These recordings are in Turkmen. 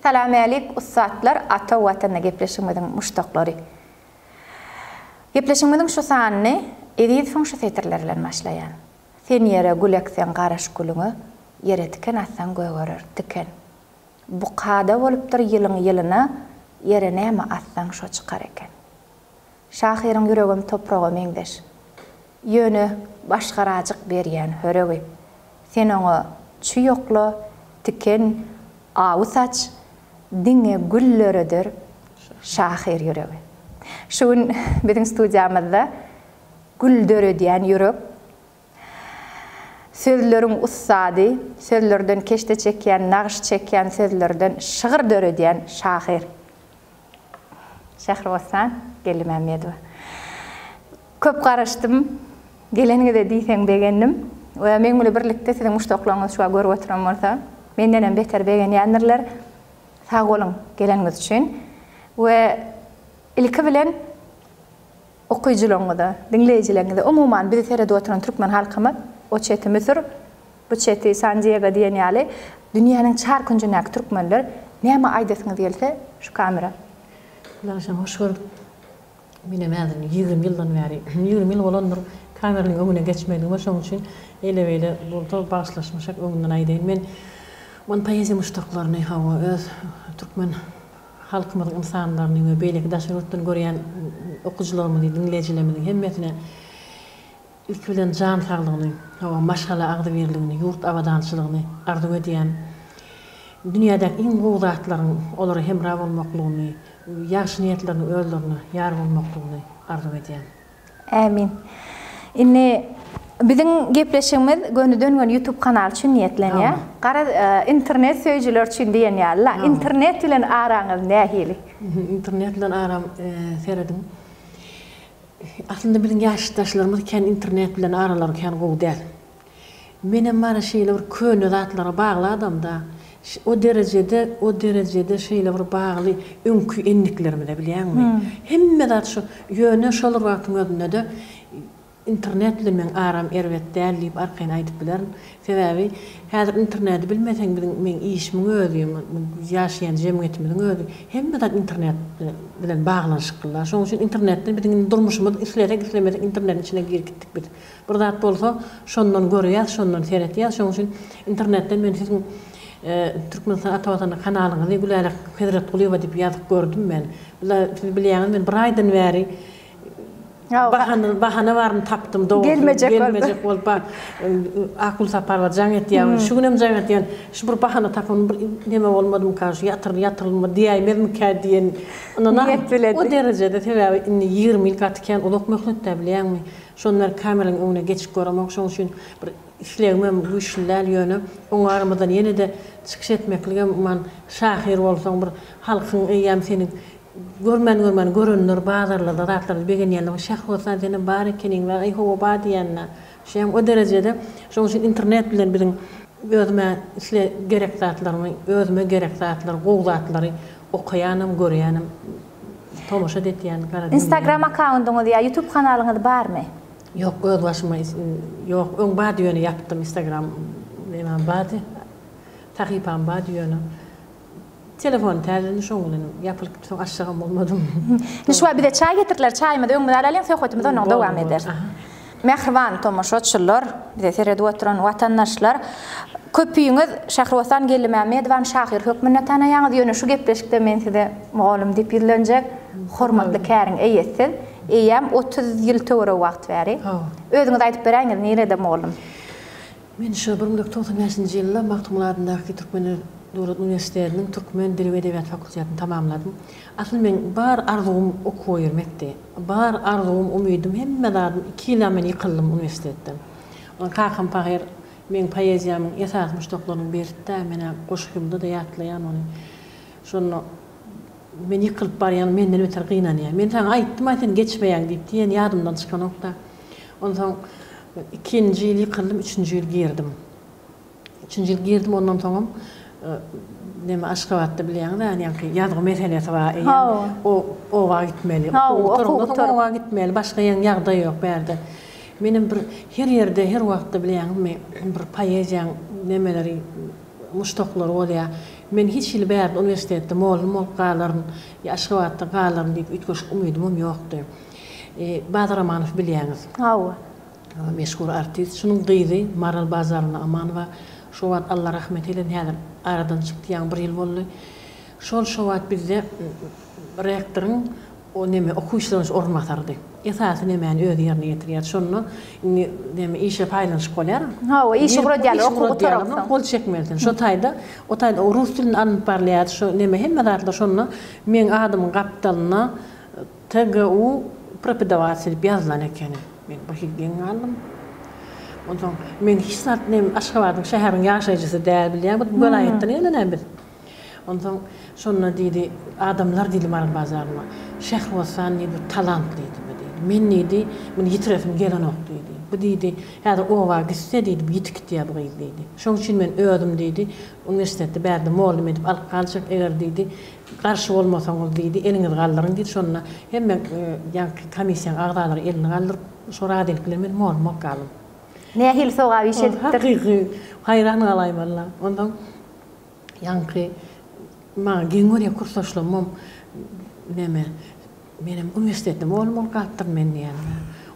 Salamälik ussatlar Ata Watanda gepleşigimiziň muşdaklary. Gepleşigimiziň şu sanyny Ezizowyň şu setirleri bilen başlaýan. Sen ýere gül ekseň garaş gülüňe, ýere tiken atsaň gögerer tiken. Bu kada bolupdyr ýylyň ýylyna, ýere näme atsaň şo çykar eken. Şahyryň ýüregem topraga meňzeş. Ýöne başgarajyk berýän höregi. Sen oňa çüý okla, tiken, awy saç, diňe gül döreder şahyr ýüregi. Şu gün biziň studiýamyzda gül döredýän ýürek, sözleriň ussady, sözlerden keşde çekýän, nagyş çekýän, sözlerden şygyr döredýän şahyr. Şähribossan Geldimämmedowa. Köp garaşdym. Geleniňize diýseň begendim. We meň bilen birlikde siziň muşdaklaryňyz şu wagt görüp oturan bolsa, mendenem beter begenýändirler. Sag boluň geleniňiz üçin. We ilki bilen okyjylaryňyza, diňleýjileriňize, umuman bizi seredip oturan türkmen halkymyz, o çeti Müsür, bu çeti San Diego diýen ýaly dünýäniň çar künjündäki türkmenler näme aýdasyňyz gelse şu kamera. Gülagşam hoş gördük. Menem häzir 20 ýyldan bäri, 20 ýyl bolandyr kameranyň öňüne geçmedigime, şonuň üçin eýle-beýle bolsa bagyşlaşmaşak öňünden aýdaýyn. Men man poeziýa muşdaklaryny, hawa, öz türkmen halkymyzyň ynsanlaryny we beýleki daşary ýurtdan görýän okyjylarymyzy, diňleýjilerimiziň hemmesine ilki bilen jan saglygyny, hawa, maşgala agzybirligini, ýurt abadançylygyny arzuw edýän. Dünýädäki iň gowy zatlaryň olara hemra bolmaklygyny, ýagşy niýetleriniň özlerine ýar bolmaklygyny arzuw edýän. Ämin. Indi biziň gepleşigimiz gönüden-göni YouTube kanaly üçin niýetlenýär. Garaz, internet söýüjiler üçin diýen ýaly-la. Internet bilen araňyz nähili? Internet bilen aram serediň. Aslynda biziň ýaşdaşlarymyz kän internet bilen aralary kän gowy däl. Menem bara şeýle bir köne zatlara bagly adamda. O derejede, o derejede şeýle bir bagly öňki endiklerimize bilýäňmi? Hemme zat şo, ýöne şol bir wagtyň özünde-de internet bilen meň aram erbet däl diýip arkaýyn aýdyp bilerin. Sebäbi häzir interneti bilmeseň biziň meň işimiň özi, ýaşaýan jemgyýetimiziň özi hemme zat internet bilen baglanyşykly-da. Şonuň üçin internetden biziň indi durmuşymyz islesek islemesek internetiň içine girip gitdik biz. Bir zat bolsa, şondan görýäs, şondan seretýäs. Şonuň üçin internetden men siziň Türkmenistan Ata Watany kanalyňyzy Gülälek Hezretgulyýewa diýip ýazyp gördüm men. Bula siz bilýäňiz men bir aýdan bäri bahana bahana baryny tapdym dogrusy. Gelmejek bolup. Gelmejek bolup ba Akgül Saparowa jaň etýän, şu günem jaň etýän. Şu bir bahana tapyn bir neme bolmadymyka, şu ýatyr ýatyrylma diýäýmezmikä diýen ynanam o derejede sebäbi indi 20 ýyl gaty kän uzak möhlet-dä bilýäňmi. Şonda bäri kameranyň öňüne geçip göremok, şoň üçin bir islegimem güýçli däl, ýöne oňa garamazdan ýene-de çykyş etmekligem man şahyr bolsaň bir halkyň eýýäm seni görmän-görmän görenler bazarlarda zatlarda begenýänler Şähruhsan senem bar ekeniň we aý hawa bar diýýänler. Şeýem o derejede şoň üçin internet bilen biziň özüme isle gerek zatlarymy özüme gerek zatlary gowy zatlary okaýanam görýänem Tomaşa etýän gara diňleýän. Instagram akkaundyňyz ýa youtube kanalyňyz barmy? Ýok öz başyma ýok öň bardy ýöne ýapdym instagram nemem bardy sahypam bardy ýöne telefon täzelendi şoň bilen ýapylyp gitdi soň açjagam bolmadym. Indi şu wagt bize çaý getirdiler çaýymyzy öňümize alalyň söhbetimizi ondan dowam ederis. Mähriban tomaşaçylar, bize seredip oturan watandaşlar, köpüňiz Şähribosan Geldimämmedowany şahyr hökmünde tanaýaňyz, ýöne şu gepleşikde men size mugallym diýip ýüzlenjek. Hormatly käriň eýesi siz. Eýýäm 30 ýyl töweregi wagt bäri. Özüňiz aýdyp beräýiňiz, nirede mugallym? Men şu 1995-nji ýylda Magtymguly adyndaky Türkmen döwlet uniwersitetiniň türkmen dili we edebiýaty fakultetini tamamladym. Asyl meň bar arzuwym okuwa girmekdi. Bar arzuwym, umydym, hemme zadym iki ýylam men ýykyldym uniwersitetden. Ondan kakam pahyr meň poeziýamyň esasy muşdaklarynyň biridi-dä, men-ä goşgymda-da ýatlaýan ony. Şonda men ýykylyp barýan, menden beter gynanýar. Men saňa aýtdym-a sen geçmeýäň diýip diýen ýadymdan çykanok-da. Onsoň ikinji ýyl ýykyldym, üçünji ýyl girdim. Üçünji ýyl girdim, ondan soňam neme Aşgabatda bilýäňiz-ä, ýaňky ýazgy meselesi bar, eýýäm o oba gitmeli. Okuw gutarandan soň oba gitmeli, başga ýaň ýagdaý ýok bärde. Menem bir her ýerde, her wagtda bilýäňizmi, bir poeziýaň nemeleri, muşdaklary bolýar. Men hiç hili bärde uniwersitetde mollum bolup galaryn ýa Aşgabatda galaryn diýip üýtgeşik umydymam ýokdy. Bazar Amanowy bilýäňiz. Hawa. Meşhur artist. Şunuň gyzy Maral Bazarowna Amanowa şo wagt Alla rahmet eylesin häzir aradan çykdy ýaňy bir ýyl boldy. Şol şo wagt bizde rektoryň o neme okuw işleri boýunça orunbasarydy. Esasy nemäni özi ýerine ýetirýärdi. Şonda indi neme işe paýlanyşyk bolýar. Hawa, işi guradýarlar okuw gutaransoň. Gol çekmeli sen. Şo taýda o taýda rus dilinde alnyp barylýardy şo neme hemme zatlar şonda meň adymyň gapdalynda TGU prepodawatelь diýip ýazylan ekeni. Men bir hili geň galdym. Onsoň men hiç zat nem Aşgabadyň şäheriň ýaşaýjysy däl bilýäňmi, bu welaýatdan gelen-ä biz. Onsoň şonda diýdi, adamlar diýdi Maral Bazarowa, Şähribossan diýdi, bu talant diýdi bu diýdi. Men diýdi, muny ýitiresim gelenok diýdi. Bu diýdi, häzir oba gitse diýdi, bu ýitip gitýär bu gyz diýdi. Şoň üçin men özüm diýdi, uniwersitetde bärde mollum edip alyp galjak, eger diýdi, Garşy bolmasaňyz diýdi, eliňizi galdyryň diýdi. Şonda hemme ýaňky komissiýanyň agzalary elini galdyryp, şo razylyk bilen men mollum bolup galdym. Nähili sogap iş edipdir. Hakyky haýran galaýmaly. Onsoň ýaňky maňa geň görýär kursdaşlarymam neme Menem uniwersitetde mugallym bolup galypdyryn men diýýän.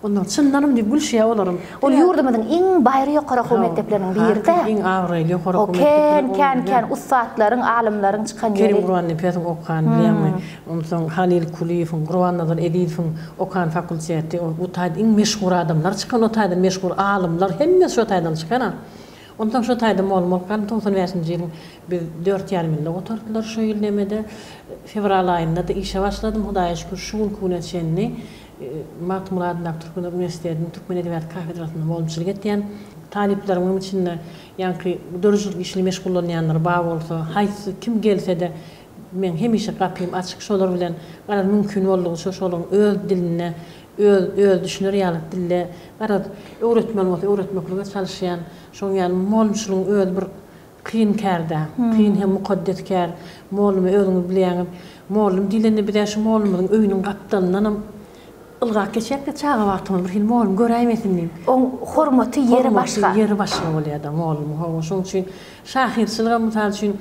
Ondan çyndanam diýip gülüşýär olaram. Ol ýurdumyzyň iň baýry ýokary okuw mekdepleriniň biri-de. Iň abraýly ýokary okuw mekdepleriniň. Kän, kän, kän ussatlaryň, alymlaryň çykan ýeri. Kerim Gurbannepesowyň okan, bilýäňmi? Onsoň Halyl Kulyýewiň, Gurbannazar Ezizowyň okan fakulteti. O taýda iň meşhur adamlar çykan, o taýdan meşhur alymlar hemmesi şo taýdan çykan-a. Onsoň şo taýda mugallym bolup galdym. 95-nji ýylyň biz dört ýarym ýylda gutardylar şo ýyl nemede. Fewral aýynda-da işe başladym. Hudaýa şükür, şu günki güne çenli Magtymguly adyndaky Türkmen uniwersitetiniň türkmen edebiýaty kafedrasynda mugallymçylyk etýän. Talyplarymyň içinde ýaňky döredijilik işine meşgullanýanlar bar bolsa, haýsy kim gelse-de, meň hemişe gapym açyk. Şolar bilen garaz mümkin boldugyça şolaryň öz dilinde Öz özi düşüner ýaly dilde, garaz, öwretmeli bolsa öwretmeklige çalyşýan. Şoň ýaly mugallymçylygyň özi bir kyn kär-dä. Kyn hem mukaddes kär. Mugallymy özüňiz bilýäňiz. Mugallym diýlende biz-ä şu mugallymymyzyň öýüniň gapdalyndanam ylgap geçýäk-de çaga wagtymyz bir hili mugallym göräýmesin diýip. Oň hormaty ýeri başga. Hormaty ýeri başga bolýar-da mugallymyň. Hawa, şoň üçin şahyrçylygam mysal üçin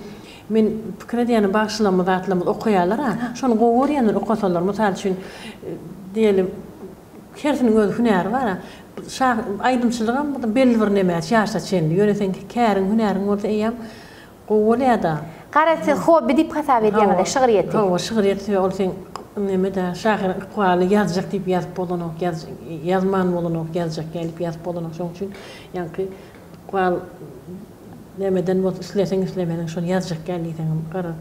Men pikir edýänim bagşylarymyz zatlarymyz okaýarlar-a, şony gowy görýänler okasalar, mysal üçin, diýeli, hersiniň öz hünäri bar-a. Şa aýdymçylygam belli bir nämä ýaşa çenli, ýöne seň käriň, hünäriň bolsa eýýäm gowy bolýar-da. Garaz, siz hobbi diýip hasap edýäňiz-ä şygryýeti? Hawa, şygryýet sebäbi ol seň neme-dä, şahyryň ykbaly ýazjak diýip ýazyp bolanok, ýazman bolanok, ýazjak diýip ýazyp bolanok. Şonuň üçin ýaňky ykbal Nämeden bolsa isleseň islemeseň şony ýazjak gel diýseňem garaz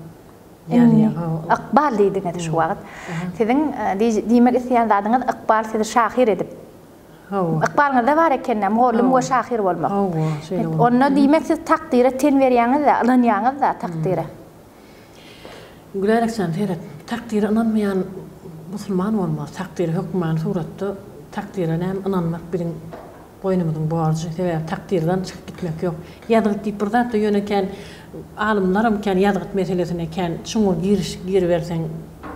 ýazýar hawa. Ykbal diýdiňiz şu wagt. Siziň diýmek isleýän zadyňyz ykbal sizi şahyr edip. Hawa. Ykbalyňyzda bar ekende mugallym we şahyr bolmak. Hawa şeýle bolýar. Onda diýmek siz takdyra ten berýäňiz-de, ynanýaňyz-da takdyra. Gülälek jan seret, takdyra ynanmaýan musulman bolmaz. Takdyra hökmany suratda takdyra näme ynanmak biziň Boýnumyzyň borjy, sebäbi takdyrdan çykyp gitmek ýok. Ýazgyt diýip bir zat-da ýöne kän alymlaram kän ýazgyt meselesine kän çuňňur giriş giriberseň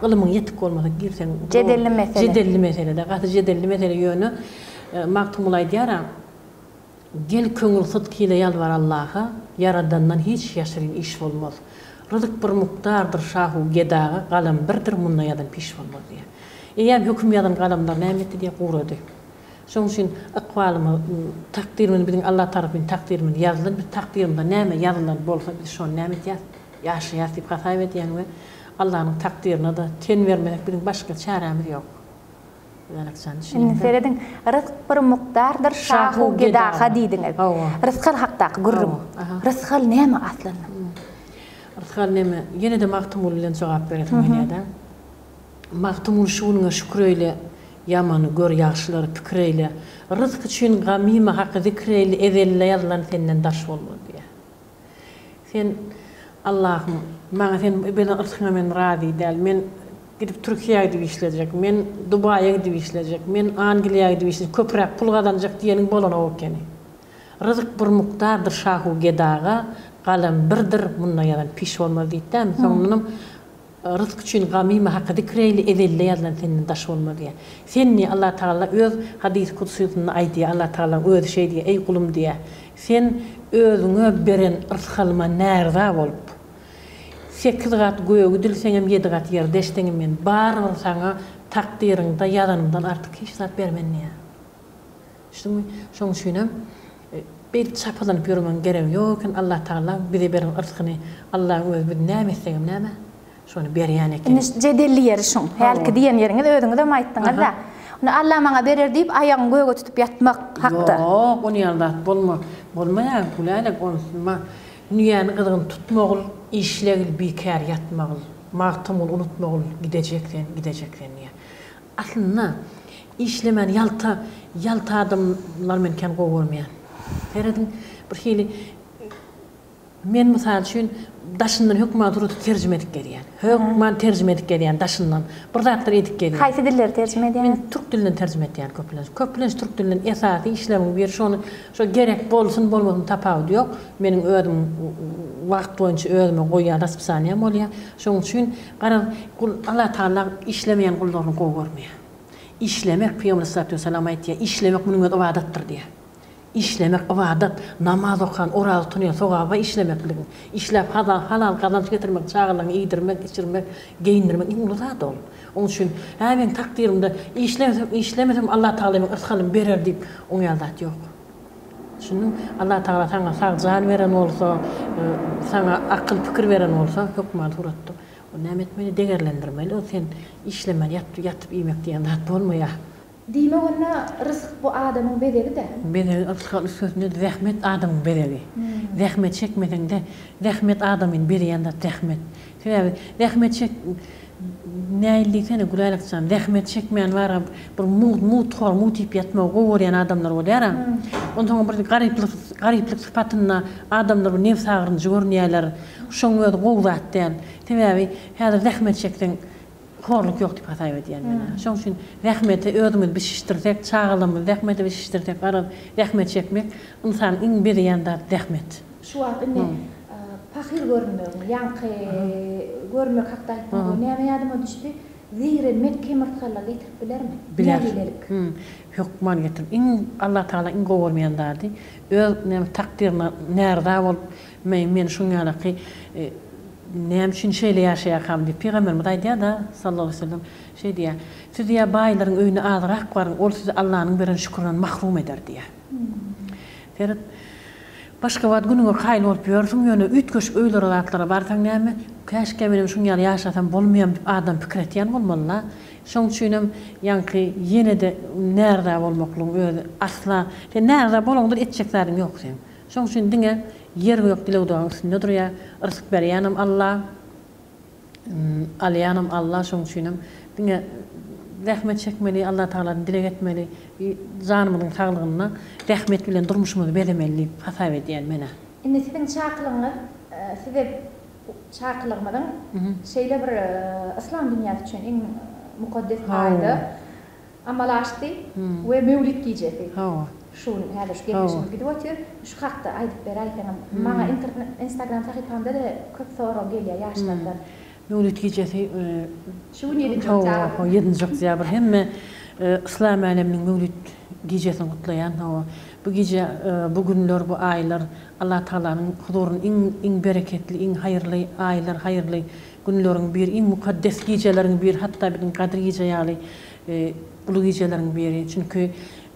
ylymyň ýetik bolmasa girseň Jedelli mesele. Jedelli mesele-de, gaty jedelli mesele ýöne Magtymguly aýdýar-a, Gel köňül sydk ile ýalbar Allaha, Ýaradandan hiç ýaşyryn iş bolmaz. Ryzyk bir mukdardyr şahu gedaga, galam birdir munda ýazan piş bolmaz diýýär. Eýýäm höküm ýazan galamlar näme etdi diýýär, gurady. Şonuň üçin ykbalymyz, takdyrymyz biziň Allah tarapyn takdyrymyz ýazylan, biz takdyrymyzda näme ýazylan bolsa biz şony näme edýäs, ýaşaýas diýip hasap edýän we Allanyň takdyryna-da ten bermesek biziň başga çärämiz ýok. Lälekjan düşünýäňdä. Indi serediň, ryzk bir mukdardyr, şahu gedaha diýdiňiz. Hawa. Rysgal hakdaky gürrüň. Rysgal näme aslynda? Rysgal näme? Ýene-de Magtymguly bilen jogap beresim gelýär-dä. Magtymguly şu günüňe şükür eýle, Ýamany gör, ýagşylary pikir eýle. Ryzk üçin gam iýme, Haky zikr eýle, Ezelde ýazylan senden daş bolmaz diýýär. Sen, Allahym, maňa sen beren ryskyňa men razy däl. Men gidip Türkiýä gidip işlejek, men Dubaýa gidip işlejek, men Angliýa gidip işlejek, köpräk pul gazanjak diýeniň bolanok ekeni. Ryzyk bir mukdardyr şahu gedaga, galam birdir, munda ýazan piş bolmaz diýipdämi? Soňundanam Ryzk üçin gam iýme haky zikr eýle ezelde ýazylan senden daş bolmaz diýýär. Sen diýýär Allah Tagala öz hadysy kudsysynda aýdýar Allah Tagalaň özi şeý diýýär eý gulum diýýär sen özüňe beren rysgalyma närza bolup. Sekiz gat gögi dilseňem, ýedi gat ýeri deşseňem men barybir saňa takdyryňda ýazanymdan artyk hiç zat bermen diýýär. Düşdüňmi? Şonuň üçinem beýdip çapalanyp ýörmegiň geregi ýok eken. Allatagalaň bize beren yrsgyny Allaň özi biz näme etsegem näme, şony berýän eken. Indi jedelli ýeri şuň. Hälki diýen ýeriňiz özüňizem aýtdyňyz-da. Indi Alla maňa berer diýip aýagyňy göge tutup ýatmak hakda. Ýok, ony ýaly zat bolma. Bolmaýar, Gülälek, onusy ma. Dünýäni gyzgyn tutmagyl, işlegil, bikär ýatmagyl. Magtymguly unutmagyl, gidejek sen, gidejek sen diýýär. Aslynda işlemän ýalta, ýalta adamlary men kän gowy görmeýän. Serediň, bir hili men mysal üçin daşyndan hökman suraty terjime edip gezýän. Hökman terjime edip gezýän daşyndan. Bir zatlar edip gezýän. Haýsy dilleri terjime edýäňiz? Men türk dilinden terjime edýän köplenç. Köplenç türk dilinden esasy işlerimiň biri şony şo gerek bolsun bolmasyn tapawudy ýok. Meniň özüm wagt boýunça özüme goýýan raspisaniýam bolýar. Şonuň üçin garaz gul Allatagala işlemeýän gullaryny gowy görmeýär. Işlemek Pygamber aleyhissalatu wessalam aýtýar, işlemek munuň özi ybadatdyr diýýär. Işlemek ybadat, namaz okan, oraza tutunýan sogaba işlemekligiň, işläp halal gazanç getirmek, çagalaryňy iýdirmek, içirmek, geýindirmek iň uly zat ol. Onuň üçin, hä meň takdyrymda işlemesem, işlemesem Allatagala meň yrsgalymy berer diýip, oň ýaly zat ýok. Düşündiňmi? Allatagala saňa sag jan beren bolsa, saňa akyl pikir beren bolsa, hökman suratda ony näme etmeli? Degerlendirmeli. Ol sen işlemän ýatyp iýmek diýen zat bolmaýar. Diýmek onda rysk bu adamyň bezegi-dä? Bezegi yrsgal üstesine zähmet adamyň bezegi. Zähmet çekmeseňde, zähmet adamyny bezeýän zat zähmet. Sebäbi zähmet çek näil diýsene Gülälek jan, zähmet çekmän bara bir mugt mugthor mugt iýip ýatmagy gowy görýän adamlar bolýar-a. Onsoňam bir garyplyk garyplyk sypatynda adamlar bir nebsagyrynjy görünýärler. Şoň özi gowy zat däl. Sebäbi häzir zähmet çekseň horluk ýok diýip hasap edýän men-ä. Şoň üçin zähmete özümizi bişişdirsek, çagalarymyzy zähmete bişişdirsek, garaz, zähmet çekmek ynsanyň iň bezeýän zady zähmet. Şu wagt indi pahyr görünmegiň, ýaňky görünmek hakda aýtdyňyz, näme ýadyma düşdi, zeýrenmek kemyrtgallygy getirip bilermi? Biler. Nägilelik. Hökman getirir. Iň Allatagala iň gowy görmeýän zady, öz näme takdyryna närza bolup, men şuň ýalaky Näme üçin şeýle ýaşaýarkam diýip, pygamberimiz aýdýar-da, sallallahu aleýhi we sellem, şeý diýýär, Siz diýýär, baýlaryň öýüne azrak baryň, ol sizi Allanyň beren şükürinden mahrum eder diýýär. Seret, başga wagt günüňe kaýyl bolup ýörsüň, ýöne üýtgeşik öýlere zatlara barsaň näme, käşgä menem şuň ýaly ýaşasam bolmaýarmy diýip adam pikir etýän bolmaly-la. Şoň üçinem ýaňky ýene-de närza bolmaklygyň özi asla, sen närza bolaňda etjek zadyň ýok seň. Şoň üçin diňe ýer-gök dileg-dogaň üstünde durýar. Rysk berýänem Alla, alýanam Alla. Şoň üçinem diňe zähmet çekmeli, Allatagaladan dileg etmeli, janymyzyň saglygynda zähmet bilen durmuşymyzy bezemeli diýip hasap edýän men-ä. Indi siziň çakylygyňyz size çakylygymyzyň şeýle bir yslam dünýäsi üçin iň mukaddes aýda Amala aşdy we Möwlit gijesi. Hawa. Şu gün häzir şu gepleşigimiz gidip otyr. Şu hakda aýdyp beräýseňem. Maňa internet Instagram sahypamda-da köp sorag gelýär ýaşlardan. Möwlit gijesi Şu gün ýedinji oktýabr. Hawa, ýedinji oktýabr. Hemme yslam äleminiň Möwlit gijesini gutlaýan. Hawa. Bu gije, bu günler, bu aýlar Allatagalanyň huzurynda iň iň bereketli, iň haýyrly aýlar, haýyrly günleriň biri, iň mukaddes gijeleriň biri, hatda biziň Gadyr gije ýaly uly gijeleriň biri. Çünki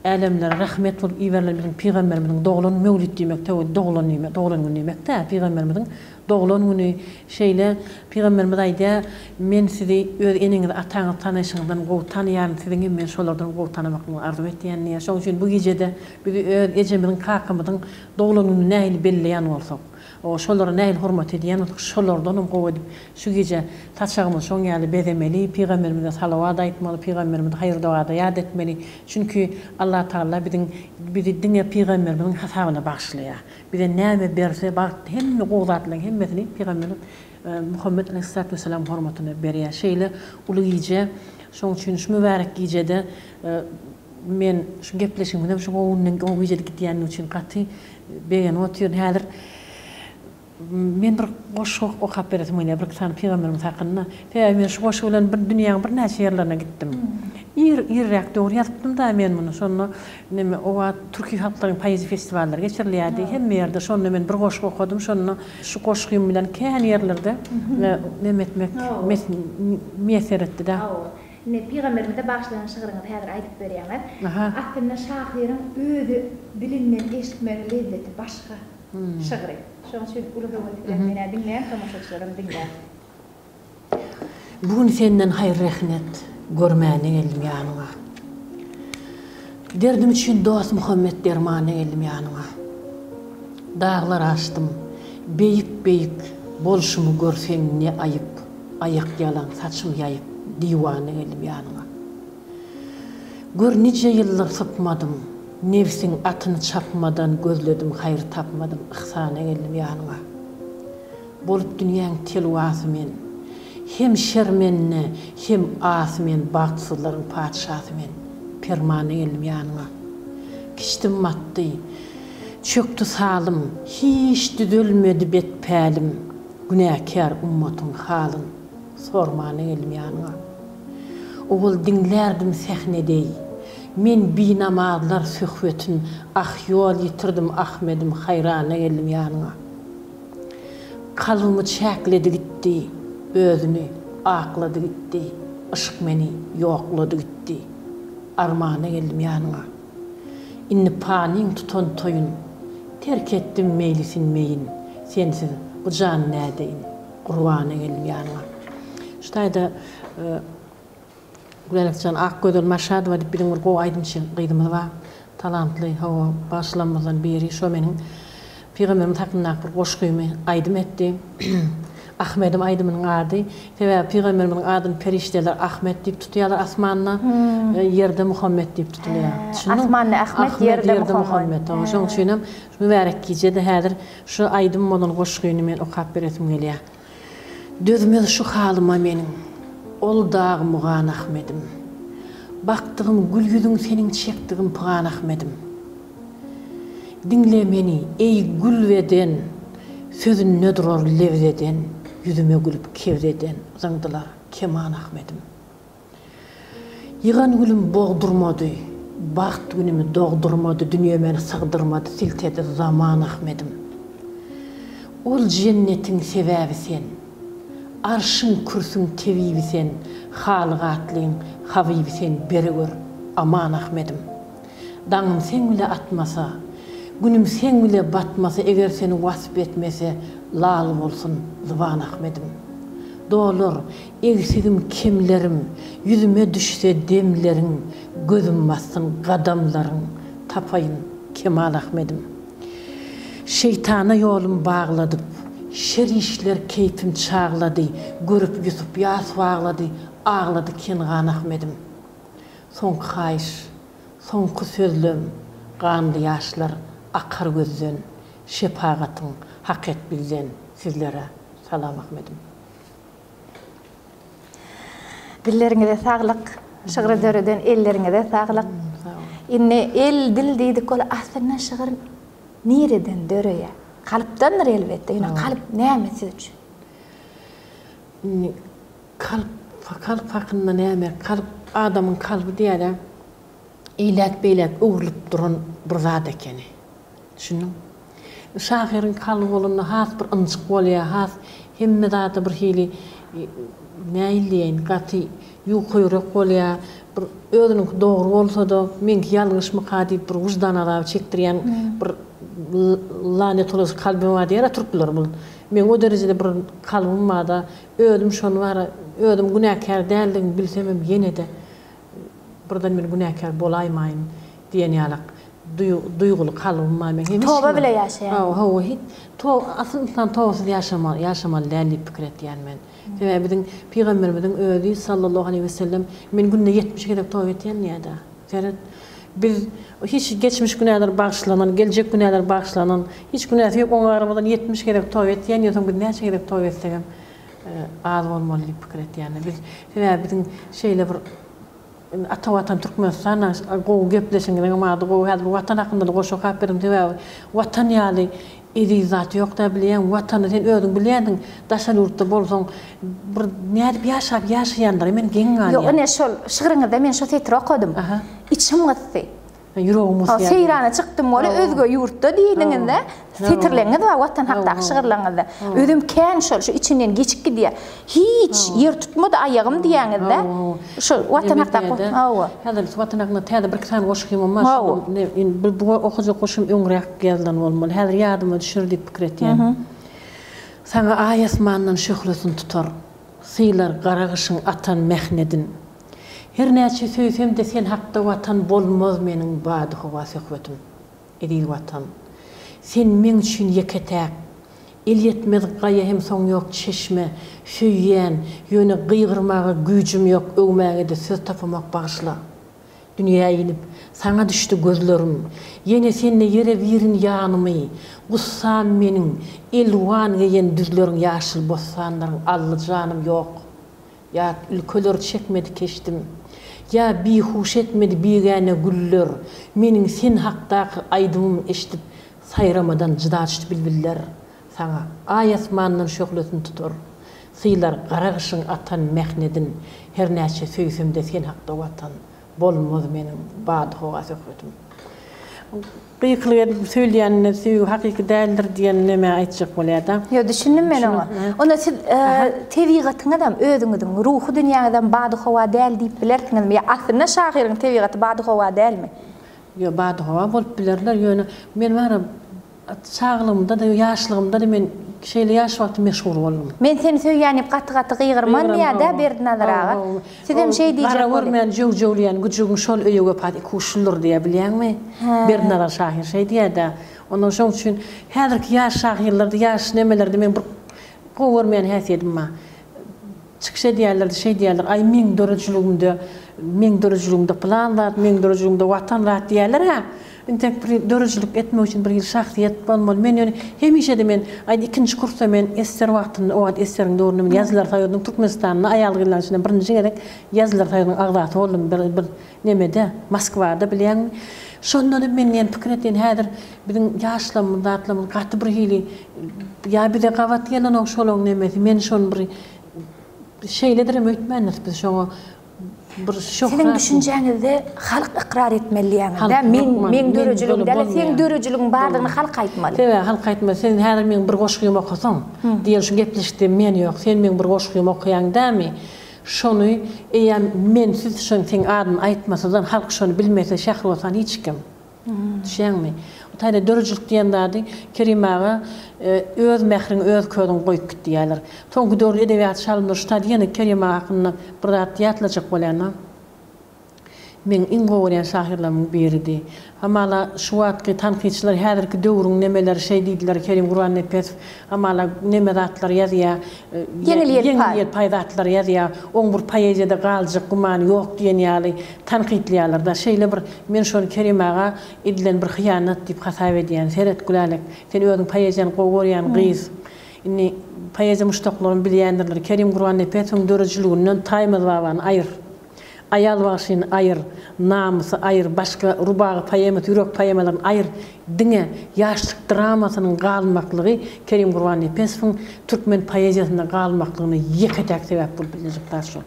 älemlere rahmet bolup iberilen biziň Pygamberimiziň doglan Möwlit diýmek töwe doglan diýmek, doglan gün diýmek-dä, Pygamberimiziň doglan güni. Şeýle Pygamberimiz aýdýar, Men sizi öz eneňizi, ataňyzy tanaýşyňyzdan gowy tanaýaryn, siziň hem meni şolardan gowy tanamaklygyňyzy arzuw etýän diýýär. Şonuň üçin bu gijede bizi öz ejemiziň, kakamyzyň doglan gününi nähili belleýän bolsak, Şolara nähili hormat edýän bolsak, şolardanam gowy edip, şu gije saçagymyzy şoň ýaly bezemeli, pygamberimize salawat aýtmaly, pygamberimizi haýyr-dogada ýat etmeli. Çünki Allatagala biziň bizi diňe pygamberimiziň hasabyna bagyşlaýar. Bize näme berse, bagt, hemme gowy zatlaryň hemmesini pygamberimiz Muhammet aleýhissalatu wessalamyň hormatyna berýär. Şeýle uly gije, şoň üçin şu mübärek gijede men şu gepleşigimizem şu gowy günden gowy gijede gidýändigi üçin gaty Begenip otyryn. Häzir men bir goşgy okap beresim gelýär, birki sany pygamberimiz hakynda. Sebäbi men şu goşgy bilen bir dünýäň birnäçe ýerlerine gitdim. Ir, irräk döwür ýazypdym-da men muny. Şonda neme, o wagt türki halklaryň poeziýa festiwallary geçirilýärdi hemme ýerde. Şonda men bir goşgy okadym. Şonda şu goşgym bilen kän ýerlerde neme etmek miýesser etdi-dä. Hawa. Indi pygamberimize bagyşlanan şygryňyzy häzir aýdyp berýäňiz. Aslynda şahyryň özi dilinden eşitmegiň lezzeti başga şygry. Şonuň üçin uly höwes bilen men-ä diňleýän, tomaşaçylaram diňlär. Bu gün senden haýyr-rehnet görmäne geldim ýanyňa. Derdim üçin Dostmuhammet dermana geldim ýanyňa. Daglar aşdym, beýik-beýik bolşumy görseň ne aýyp, aýak ýalaň, saçym ýaýyp, diwana geldim ýanyňa. Gör nije ýyldyr sypmadym, nebsiň atyny çapmadan gözledim haýyr tapmadym, yhsana geldim ýanyňa. Bolup dünýäň telwasy men. Hem şermende, hem asy men Bagtsyzlaryň patyşasy men. Permana geldim ýanyňa. Kişdim batdy. Çökdi salym, Hiç düzelmedi bet pälim. Günäkär ummatyň halyn Sormana geldim ýanyňa. Owal diňlärdim sähne deý. Men binamazlar söhbetin Ah ýol ýitirdim Ahmedim Haýrana geldim ýanyňa. Kalbymy çäkledi gitdi, Özüni aklady gitdi, Yşk meni ýoklady gitdi, Armana geldim ýanyňa. Indi panyň tutan toýun, Terk etdim meýlisin meýin, Sensiz bu jany nädeýin, Gurbana geldim ýanyňa. Şu taýda Gülälekjan Akgözel Maşadowa diýip biziň bir gowy aýdymçy gyzymyz bar. Talantly, hawa, bagşylarymyzdan biri. Şo meniň Pygamberimiz hakyndaky bir goşgymy aýdym etdi. Ahmedim aýdymynyň ady. Sebäbi Pygamberimiziň adyny perişdeler Ahmet diýip tutýarlar asmanda, ýerde Muhammet diýip tutulýar. Düşündiňmi? Asmanda Ahmet, ýerde Muhammet. Hawa, şonuň üçinem şu mübärek gijede häzir şu aýdym bolan goşgyny men okap beresim gelýär. Dözmez şu halyma meniň, Ol dag mugan Ahmedim. Bakdygym gül ýüzüň seniň çekdigim pygan Ahmedim. Diňle meni, eý gül beden, Sözünde durar lebzeden, Ýüzüme gülüp kebzeden Zyňdylar keman Ahmedim. Ýygan gülüm bogdurmady, Bagt günümi dogdurmady, Dünýe meni sygdyrmady, Siltedi zaman Ahmedim. Ol jennetiň sebäbi sen, Arşyň, kürsüň tebibi sen, Halyk atlyň habyby sen, Bere gör, aman Ahmedim. Daňym seň bile atmasa, Günüm seň bile batmasa, Eger seni wasp etmese, Lal bolsun zyban Ahmedim. Dolar, egsigim, kemlerim, Ýüzüme düşse demleriň, Gözüm bassyn gadamlaryň, Tapaýyn kemal Ahmedim. Şeýtana ýolum bagladyp, Şer işler keýpim çaglady, Görüp Ýusup ýas baglady, Aglady Kengan Ahmedim. Soňky haýyş, soňky sözlem, Ganly ýaşlar akar gözden, Şepagatyň hak et bizden, Sizlere salam Ahmedim. Dilleriňize saglyk, şygry döreden elleriňize saglyk. Indi el, dil diýdik ol aslynda şygyr nireden döreýär? Kalpdandyr elbetde, ýöne kalp näme siz üçin? Indi kalp, kalp hakynda näme? Kalp, adamyň kalby diýýär-ä, eýläk-beýläk öwrülip duran bir zat ekeni. Düşündiň? Şahyryň kalby bolanda has bir ynjyk bolýar, has hemme zada bir hili nähili diýeýin, gaty ýuka ýürek bolýar. Bir özüniňki dogry bolsa-da, meňki ýalňyşmyka diýip bir wyždan azaby çekdirýän bir lanet olasy kalbym bar diýer-ä türkler bul. Meň o derejede bir kalbym bar-da, özüm şony bar-a, özüm günäkär däldigimi bilsemem ýene-de birden men günäkär bolaýmaýyn diýen ýalak duýguly kalbym bar meň. Hemişe Toba bile ýaşaýan. Hawa, hawa, hiç to asyl ynsan tobasyz ýaşama ýaşamaly däl diýip pikir etýän men. Sebäbi biziň pygamberimiziň özi sallallahu aleýhi wesellem men günde 70 gezek toba etýän diýýär-dä. Seret, biz hiç geçmiş günäler bagyşlanan, geljek günäler bagyşlanan, hiç günäsi ýok oňa garamazdan 70 gezek toba etýän diýseň biz näçe gezek toba etsegem az bolmaly diýip pikir etýän. Biz sebäbi biziň şeýle bir. Indi ata Watan Türkmenistan gowy gepleşiňiziňem ady gowy häzir bu Watan hakynda-da goşgy okap berdim sebäbi Watan ýaly eziz zat ýokda bilýäň Watany sen özüň bilýänsiň daşary ýurtda bolsaň bir nädip ýaşap ýaşaýanlara men geň galýan. Ýok ine şol şygryňyzda men şo setiri okadym. Içim gysdy. Ýüregim gysýar. Seýrana çykdym weli özge ýurtda diýdiňizde setirleňiz bar Watan hakdaky şygyrlaryňyzda. Özem kän şol şu içinden geçip gidýär. Hiç ýer tutmady aýagym diýýäňizde. Şol Watan hakdaky hawa. Häzir Watan hakynda täze birki sany goşgymam bar. Şol indi bu okajak goşgym öňräk ýazylan bolmaly. Häzir ýadyma düşer diýip pikir etýän. Saňa aý asmandan şöhlesin tutar. Sylar gara gyşyň atan mähnedin. Her näçe söýsem-de sen hakda Watan bolmaz meniň badyhowa söhbetim. Eziz Watan. Sen meň üçin ýeke-täk. Elýetmez gaýa hem soň ýok çeşme. Söýýän, ýöne gygyrmaga güýjüm ýok öwmäge-de söz tapamok bagyşla. Dünýä inip, saňa düşdi gözlerim. Ýene sende ýere birin ýanymy. Gussam meniň, elwan geýen düzleriň ýaşyl bossanlaryň aldy janym ýok. Ýat ülkeler çekmedi keşdim. Ýa bihuş etmedi bigäne güller, Meniň sen hakdaky aýdymym eşdip, Saýramadan jyda düşdi bilbiller. Saňa Aý asmandan şöhlesin tutar, Sylar gara gyşyň atan mähnedin, Hernäçe söýsem-de sen hakda Watan, Bolmaz meniň badyhowa söhbetim. Gykylyk edip söýleýänine söýgi hakyky däldir diýen neme aýtjak bolýada. Ýok düşündim men oňa. Onda siz tebigatyňyzam özüňiziň ruhy dünýäňizem badyhowa däl diýip bilersiňizmi ýa aslynda şahyryň tebigaty badyhowa dälmi? Ýok badyhowa bolup bilerler ýöne men bara Çagalygymda-da, ýaşlygymda-da men şeýle ýaş wagtym meşhur boldum. Men seni söýýän diýip gaty-gaty gygyrman diýýär-dä Berdinazar aga. Sizem şeý diýjek Gara görmän jöw-jöwleýän güjügiň şol öýe wepat ikuçludyr diýýär, bilýäňmi? Berdinazar şahyr şeý diýýär-dä. Ondan şoň üçin häzirki ýaş şahyrlarda, ýaş nemelerde meň bir gowy görmeýän häsiýetim bar. Çykyş edýärler-de şeý diýýärler, Aý, meň döredijiligimde, meň döredijiligimde pylan zat, meň döredijiligimde Watan zat diýýärler-ä. Entek bir döredijilik etmek üçin bir hili şahsyýet bolmaly. Men ýöne hemişe-de men, aý, ikinji kursda men SSR wagtynda, o wagt SSR-iň döwründe men Ýazyjylar soýuzynyň Türkmenistanda aýal-gyzlaryň içinde birinji gezek Ýazyjylar soýuzynyň agzasy boldum bir, bir nemede, Moskwada, bilýäňmi. Şonda-da men diýen pikir etýän, häzir biziň ýaşlarymyz, zatlarymyz gaty bir hili Ýa bize gabat gelenok şolaň nemesi, men şony bir şeýledirem öýtmändiris biz şoňa bir şöhrat. Siziň düşünjäňizde halk ykrar etmeli diýýäňiz-dä, men meň döredijiligim däl-de seň döredijiligiň bardygyny halk aýtmaly. Sebäbi halk aýtmaly, sen häzir meň bir goşgymy okasaň, diýeli şu gepleşikde men ýok, sen meň bir goşgymy okaýaň dämi, şony eýýäm mensiz şony seň adyny aýtmasyzdan halk şony bilmese Şähribotan hiç kim. Düşýäňmi? O taýda döredijilik diýen zady Kerim aga öz mähriňi, öz közüňi goýup git diýýärler. Soňky döwürde edebiýat çalymdyr şu taýda ýene Kerim aga hakynda bir zat ýatlajak bolýan-da. Meň iň gowy görýän şahyrlarymyň biridi. Hamala şu wagtky tankytçylar häzirki döwrüň nemeleri şeý diýdiler Kerim Gurbannepesow hamala neme zatlar ýazýa, ýeňil-ýelpaý zatlar ýazýa, oň bir poeziýada galjak gümany ýok diýen ýaly tankytlaýarlar-da. Şeýle bir Men şony Kerim aga edilen bir hyýanat diýip hasap edýän. Seret Gülälek, sen özüň poeziýany gowy görýän gyz. Indi poeziýa muşdaklarym bilýändirler. Kerim Gurbannepesowyň döredijiliginden Taýmaz babany aýyr. Aýal bagşyny aýyr. Namysy aýyr. Başga rubagy poemasy, ýürek poemalaryny aýyr. Diňe Ýaşlyk dramasynyň galmaklygy Kerim Gurbannepesowyň türkmen poeziýasynda galmaklygyna ýeke-täk sebäp bolup bilinjek zat şol.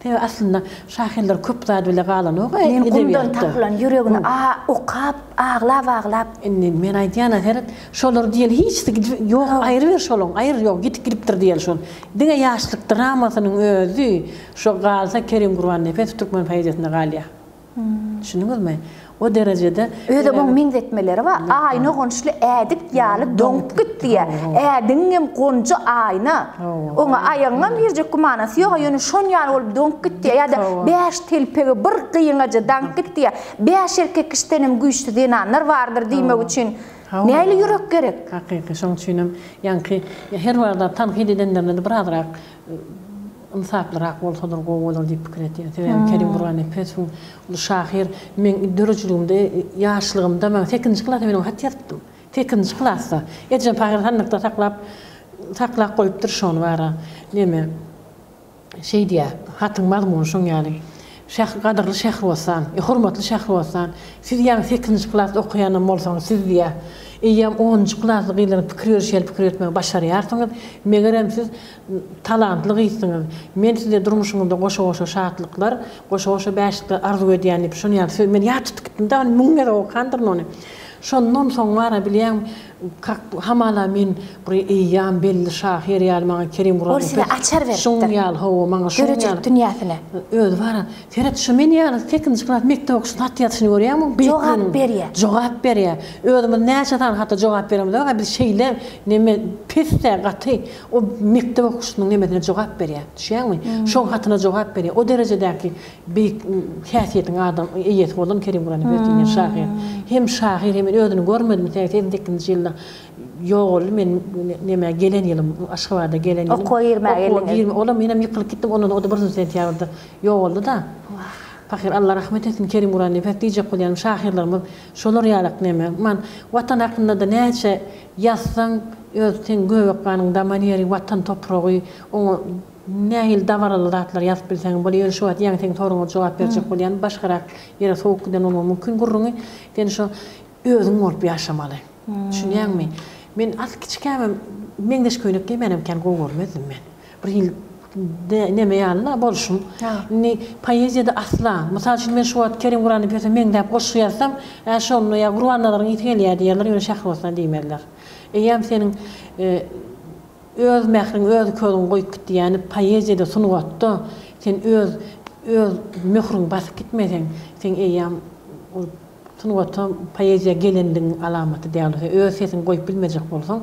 Sebäbi aslynda şahyrlar köp zat bile galanok-a Men gumdan tapylan ýüregini a okap aglap-aglap. Indi men aýdýan-a seret, şolar diýeli hiçsi gidip ýok aýryber şolaň aýyr ýok ýitip gidipdir diýeli şol. Diňe ýaşlyk dramasynyň özi şo galsa Kerim Gurbannepesow türkmen poeziýasynda galýar. Düşündiňizmi? O derejede. Özem oň meňzetmeleri bar. Aýna gonçly ädik ýaly doňup git diýýär. Ädigiňem gonjy aýna. Oňa aýagyňam girjek gümanasy ýog-a, ýöne şon ýaly bolup doňup git diýýär. Ýa-da bäş telpegi bir gyňaja daňyp git diýýär. Bäş erkek kişidenem güýçli zenanlar bardyr diýmek üçin nähili ýürek gerek? Hakyky, şoň üçinem ýaňky her bir zat tankyt edenlerinde-de birazrak ynsaplyrak bolsalar gowy bolar diýip pikir etýän. Sebäbi Kerim Gurbannepesowyň uly şahyr meň döredijiligimde ýaşlygymda men sekizinji klasda men oňa hat ýazypdym. Sekizinji klasda. Ejem pahyr sandykda saklap saklap goýupdyr şony bara. Neme şeý diýýär, hatyň mazmuny şoň ýaly. Şähr, gadyrly Şähribossan, hormatly Şähribossan, siz ýaňy sekizinji klasda okaýanam bolsaňyz, siz diýýär, eýýäm onunjy klasly gyzlaryň pikir ýörüşi ýaly pikir ýöretmegi başarýarsyňyz, megerem siz talantly gyzsyňyz. Men size durmuşyňyzda goşa-goşa şatlyklar, goşa-goşa bäşlikler arzuw edýän diýip, şony ýaly söz, men ýat tutup gitdim-de, ony müň gezek okandyryn ony. Şondan soň bar-a, bilýäňmi, Kak hamala men bir eýýam belli şahyr ýaly maňa Kerim Ol size açar beripdir. Şoň ýaly hawa maňa şoň ýaly. Döredijilik dünýäsine. Özi bar-a. Seret şu men ýaly sekizinji klas mekdep okuwçysynyň hat ýazyşyny görýäňmi? Jogap berýär. Jogap berýär. Özümiz näçe sany hata jogap beremizok-a biz şeýle neme pes-dä gaty. O mekdep okuwçysynyň nemesine jogap berýär. Düşýäňmi? Şoň hatyna jogap berýär. O derejedäki Beýik häsiýetiň adam eýesi bolan Kerim Guranepes diýen şahyr. Hem şahyr hem men özüni görmedim 88-nji ýylda ýogaldy men nämä gelen ýylym Aşgabada gelen ýylym. Okuwa girmäge geldiňiz. Okuwa girme olam menem ýykylyp gitdim ondan o-da birinji sentýabrda ýogaldy-da. Pahyr Alla rahmet etsin Kerim Guranepes diýjek bolýanym şahyrlarymyz şolar ýalak neme. Man Watan hakynda-da näçe ýazsaň öz seň göbek ganyň daman ýeri Watan topragy oňa Nähili dabaraly zatlar ýazyp bilseňem bolýar, ýöne şu wagt ýaňy seň soragyňa jogap berjek bolýan, başgarak ýere sowup giden bolmagy mümkin gürrüňi, sen şo özüň bolup ýaşamaly. Düşünýäňmi? Men as kiçikämem meňzeş köýnek geýmänem kän gowy görmezdim men. Bir hili neme ýaly-la bolşum. Indi poeziýada asla, mysal üçin men şu wagt Kerim Gurannepese meňzäp goşgy ýazsam, ä şonda ýa Gurbannazaryň ysy gelýär diýerler, ýöne Şähribosna diýmezler. Eýýäm seniň Öz mähriň, öz közüň goýup git diýýäni poeziýada, sungatda sen öz öz möhrüňi basyp gitmeseň, seň eýýäm ol sungata, poeziýa gelendigiň alamaty däl. Sen öz sesiňi goýup bilmejek bolsaň,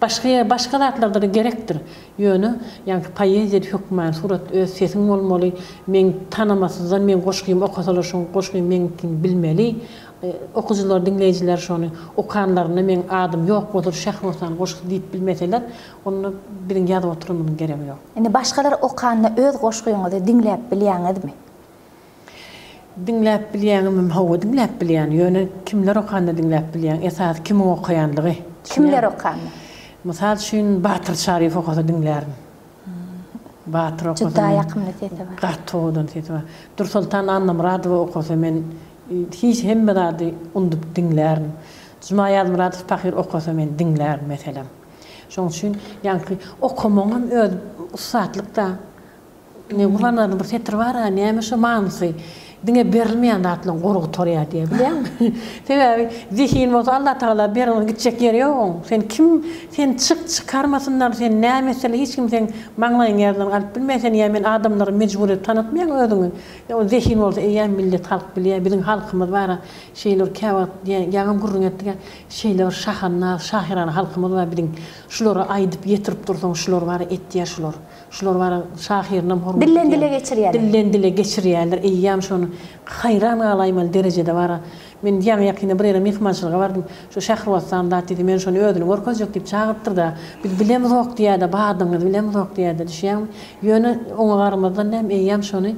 başga ýer, başga zatlarda-da gerekdir. Ýöne, ýaňky poeziýada hökmany suratda öz sesiň bolmaly. Meň tanamasyzdan meň goşgymy okasalar şoň goşgym meňkini bilmeli. Okyjylar, diňleýjiler şony okanlarynda meň adym ýok bolsa Şährostan goşgusy diýip bilmeseler, onda biziň ýazyp oturanymyzyň geregi ýok. Indi başgalar okanda öz goşgyňyzy diňläp bilýäňizmi? Diňläp bilýäňmi? Hawa, diňläp bilýän. Ýöne kimler okanda diňläp bilýäň? Esasy kimiň okaýanlygy. Kimler okanda? Mysal üçin, Batyr Çaryýew okasa diňlärin. Batyr okasa Juda ýakymly sesi bar. Gaty owadan sesi bar. Dursoltan Annamyradowa okasa men hiç hemme zady undup diňlärin. Juma Ýazmyradow pahyr okasa men diňlärin meselem. Şoň üçin ýaňky okamagyňam öz ussatlyk-da. Ine Gurbannazaryň bir setiri bar-a, näme şo manysy? Diňe berilmeýän zatlaryň gory gutarýar diýýär, bilýäňmi? Sebäbi zehin bolsa Allatagala berer, gitjek ýeri ýok oň. Sen kim, sen çyk, çykarmasynlar, sen näme etseler hiç kim seň maňlaýyňa ýazylany alyp bilmeýär seni ýa men adamlara mejbur edip tanatmaýaň özüňi. Ýa zehin bolsa eýýäm millet halk bilýär. Biziň halkymyz bar-a, şeýle bir käwagt ýaňam gürrüň etdik-ä, şeýle bir şahandaz, şahyrana halkymyz bar biziň. Şulara aýdyp ýetirip dursaň şular bar-a etýär şular. Şular bar şahyrynam hormat Dilden dile geçirýärler. Dilden dile geçirýärler. Eýýäm şony haýran galaýmaly derejede bar. Men ýaňy-ýakynda bir ýere myhmançylyga bardym. Şu Şähribossan zat diýdi, men şony özüni görkezjek diýip çagyrypdyr-da. Biz bilemzok diýýär-de, badyňyzy bilemzok diýýär-de, düşýäňmi? Ýöne oňa garamazdan näme, eýýäm şony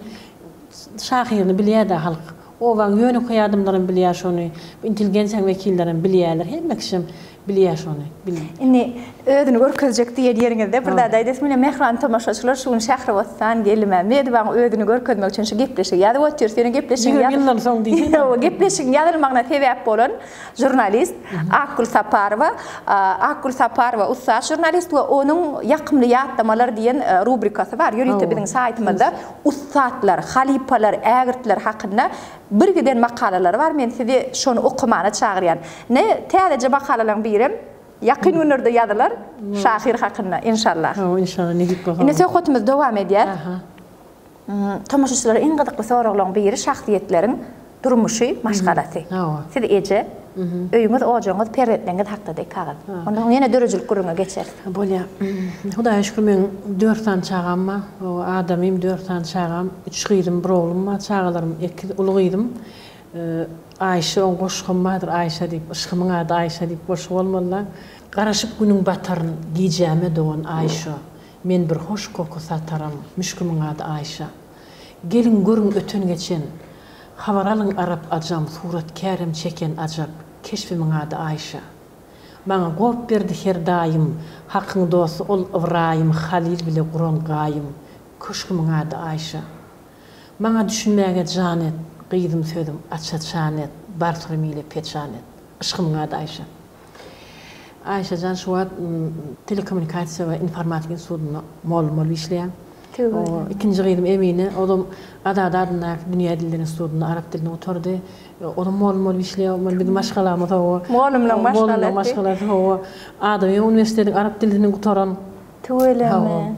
şahyryny bilýär-de halk. Obaň ýönekeý adamlaram bilýär şony, intelligensiýanyň wekillerem bilýärler, hemme kişem bilýär şony. Bil. Indi özüni görkezjek diýen ýeriňizde bir zat aýdasym gelýär, mähriban tomaşaçylar, şu gün Şähribossan Geldimämmedowaň özüni görkezmek üçin şu gepleşigi ýazyp otyrys. Ýöne gepleşigiň Ýigrimi ýyldan soň diýsene. Hawa, gepleşigiň ýazylmagyna sebäp bolan žurnalist Akgül Saparowa. Akgül Saparowa ussat žurnalist we onuň Ýakymly ýatlamalar diýen rubrikasy bar. Ýörite biziň saýtymyzda ussatlar, halypalar, ägirtler hakynda birgiden makalalary bar. Men sizi şony okamana çagyrýan. Ine, täzeje makalalaryň birem ýakyn günlerde ýazylar şahyr hakynda, inşallah. Hawa, inşallah, nesip bolsa. Indi söhbetimizi dowam edýäs. Tomaşaçylara iň gyzykly soraglaryň biri şahsyýetleriň Durmuşy, maşgalasy. Siz eje, öýüňiz, ojagyňyz, perzentleriňiz hakda-da iki agyz. Ondan soň ýene döredijilik gürrüňe geçeris. Bolýar. Hudaýa şükür meň dört sany çagam bar. Adamym, dört sany çagam, üç gyzym, bir oglum bar. Çagalarym ekiz, uly gyzym Aýşe, oň goşgam bardyr Aýşe diýip, yşgymyň ady Aýşe diýip goşgy bolmaly-da. Garaşyp günüň bataryn, gijäme dogan Aýşe. Men bir hoş koky sataram, müşkümiň ady Aýşe. Geliň görüň öten-geçen, Habar alyň arap-ajam, Suratkärem çeken ajap, Keşbimiň ady Aýşa. Maňa gop berdi her daýym, Hakyň dosty ol Ybraýym, Halyl bile guran gaýym, Köşgümiň ady Aýşa. Maňa düşünmäge jan et, Gyzym sözüm aç-açan et, Bar syrym ile peçan et. Yşgymyň ady Aýşe. Aýşe jan şu wagt Telekommunikasiýa we informatika institutynda mugallym bolup işleýär. Ikinji gyzym Emine, olam Azady adyndaky Dünýä dilleri institutynda arap dilini gutardy. Olam mugallym bolup işleýär. Muny biziň maşgalamyz hawa. Mugallymlaryň maşgalasy. Mugallymlaryň maşgalasy hawa. Adamy uniwersitetiň arap dilini gutaran. Tüweleme.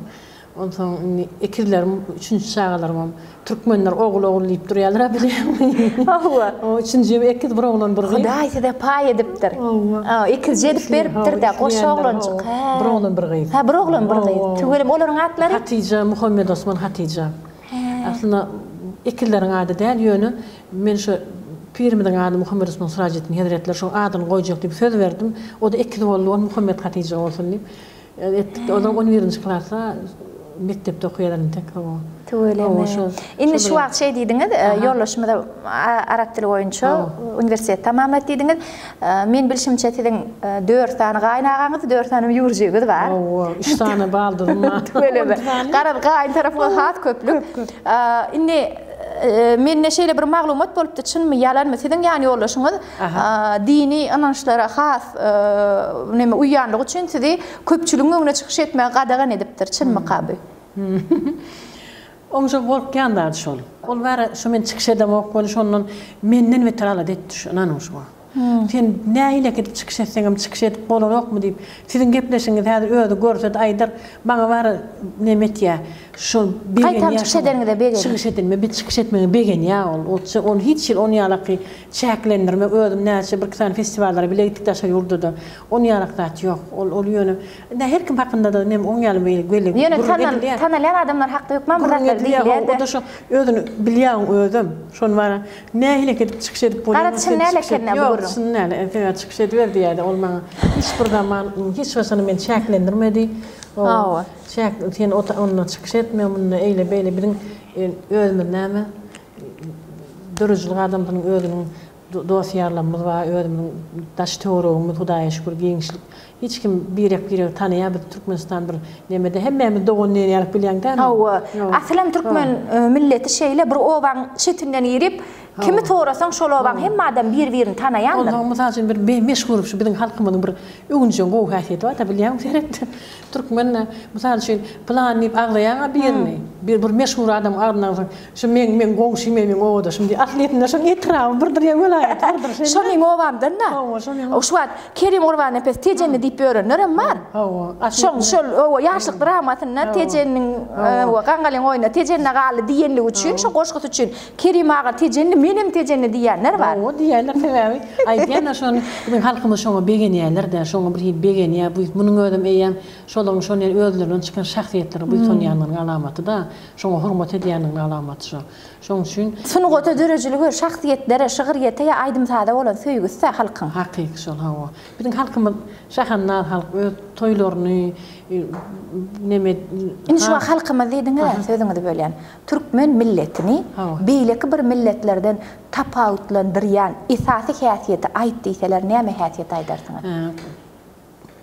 Onsoň indi ekizlerim, üçünji çagalarymam türkmenler ogul-ogul diýip durýarlar-a bilýäňmi? Hawa. O üçünjim ekiz bir oglan bir gyz. Hudaý size paý edipdir. Hawa. Hawa, ekizje edip beripdir-de, goşa oglanjyk. Hä. Bir oglan bir gyz. Hä, bir oglan bir gyz. Tüweleme, olaryň atlary? Hatyja, Muhammedosman Hatyja. Aslynda ekizleriň ady däl, ýöne men şu pirimiziň ady Muhammedosman Surajetdin hezretleri şoň adyny goýjak diýip söz berdim. O-da ekiz boldy, ony Muhammet Hatyja bolsun diýip. Etdik. Olar on birinji klasda mekdepde okaýarlar entek. Hawa. Tüweleme. Indi şu wagt şeý diýdiňiz, ýoldaşymyz arap dili boýunça uniwersitet tamamlady diýdiňiz. Men bilşimçe siziň dört sany gaýynagaňyz, dört sany ýüwürjigiňiz bar. Hawa, üç sany baldyzym bar. Tüweleme. Garaz, gaýyn tarapyňyz has köplük. Indi mende şeýle bir maglumat bolupdy, çynmy, ýalanmy, siziň ýanýoldaşyňyz dini ynançlara has neme uýanlygy üçin sizi köpçüligiň öňünde çykyş etmegi gadagan edipdir. Çynmyka bu? Oň şo gorkýan zady şol. Ol bäri şo men çykyş edemok weli şondan menden beter alada etdi şu ynanyň şuňa. Sen nähilek edip çykyş etseňem çykyş edip bolanokmy diýip siziň gepleşigiňizi häzir özi görsede aýdar maňa bäri neme etýä şo Gaýtam çykyş edeniňize begenýär. Çykyş edenime bir çykyş etmegiňe begenýär ol. Ol ol hiç hili on ýalaky çäklendirme özüm näçe bir iki sany festiwallara bile gitdik daşary ýurda-da on ýalak zat ýok. Ol ol ýöne indi her kim hakynda-da nem oň ýaly beýle gürrüň Ýöne edilýär. tanalýan adamlar hakda hökman bir Gürrüň zatlar edilýär diýilýär-de. o-da şo özüni bilýär oň özem. Şony bara nähilek edip çykyş edip bolýar. Garaz çyn däl eken-dä bu Ýok gürrüň. çyn däl. Sebäbi çykyş ediber diýýärdi ol maňa hiç bir zaman hiç haçan meni çäklendirmedi. Hawa. Çäk sen onda çykyş etme munda eýle beýle biziň özümiz näme döredijilik adamsynyň özüniň dost ýarlarymyz bar özümiziň daş töweregimiz hudaýa şükür giňişlik hiç kim birek biregi tanaýar biz Türkmenistan bir nemede hemmämiz dogan diýen ýaly bilýäň dämi. Hawa asylam türkmen milleti şeýle bir obaň çetinden girip kimi sorasaň şol obaň hemme adam bir birini tanaýandyr. Onsoň mysal üçin bir meşhur şu biziň halkymyzyň bir öwünjeň gowy häsiýeti barda bilýäňmi seret. Türkmen-de, mysal üçin, pylan diýip agzaýaň-a birini, bir bir meşhur adamyň adyny agzasaň, şu meň, meň goňşym, meň obadaşym diýip, aslyýetinde şoň etraby birdir ýa welaýaty birdir, şeýle. Şo meň obamdan-da. Hawa, şo meň. Şu wagt Kerim Gurbannepes Tejenli diýip ýörenlerem bar. Hawa. Şoň şol, hawa, Ýaşlyk dramasynda Tejenniň, hawa, Gaňňalyň oýnunda Tejende galdy diýenligi üçin, şo goşgusy üçin Kerim aga Tejenli, menem Tejenli diýýänler bar. Hawa, diýýärler, sebäbi aýdýan-a şony, biziň halkymyz şoňa begenýärler-dä, şoňa bir hili begenýär, bu munuň özem eýýäm şolaryň şol ýer özlerinden çykan şahsyýetlere buýsanýanlygynyň alamaty-da, şoňa hormat edýänliginiň alamaty şo. Şoň üçin. Sungata, döredijilige, şahsyýetlere, şygyrýete ýa aýdym-saza bolan söýgüsi-dä halkyň. Hakyky şol, hawa. Biziň halkymyz şahandaz halk, öz toýlaryny neme. Indi şu wagt halkymyz diýdiňiz-ä, sözüňizi bölýän. Türkmen milletini beýleki bir milletlerden tapawutlandyrýan esasy häsiýeti aýt diýseler näme häsiýet aýdarsyňyz?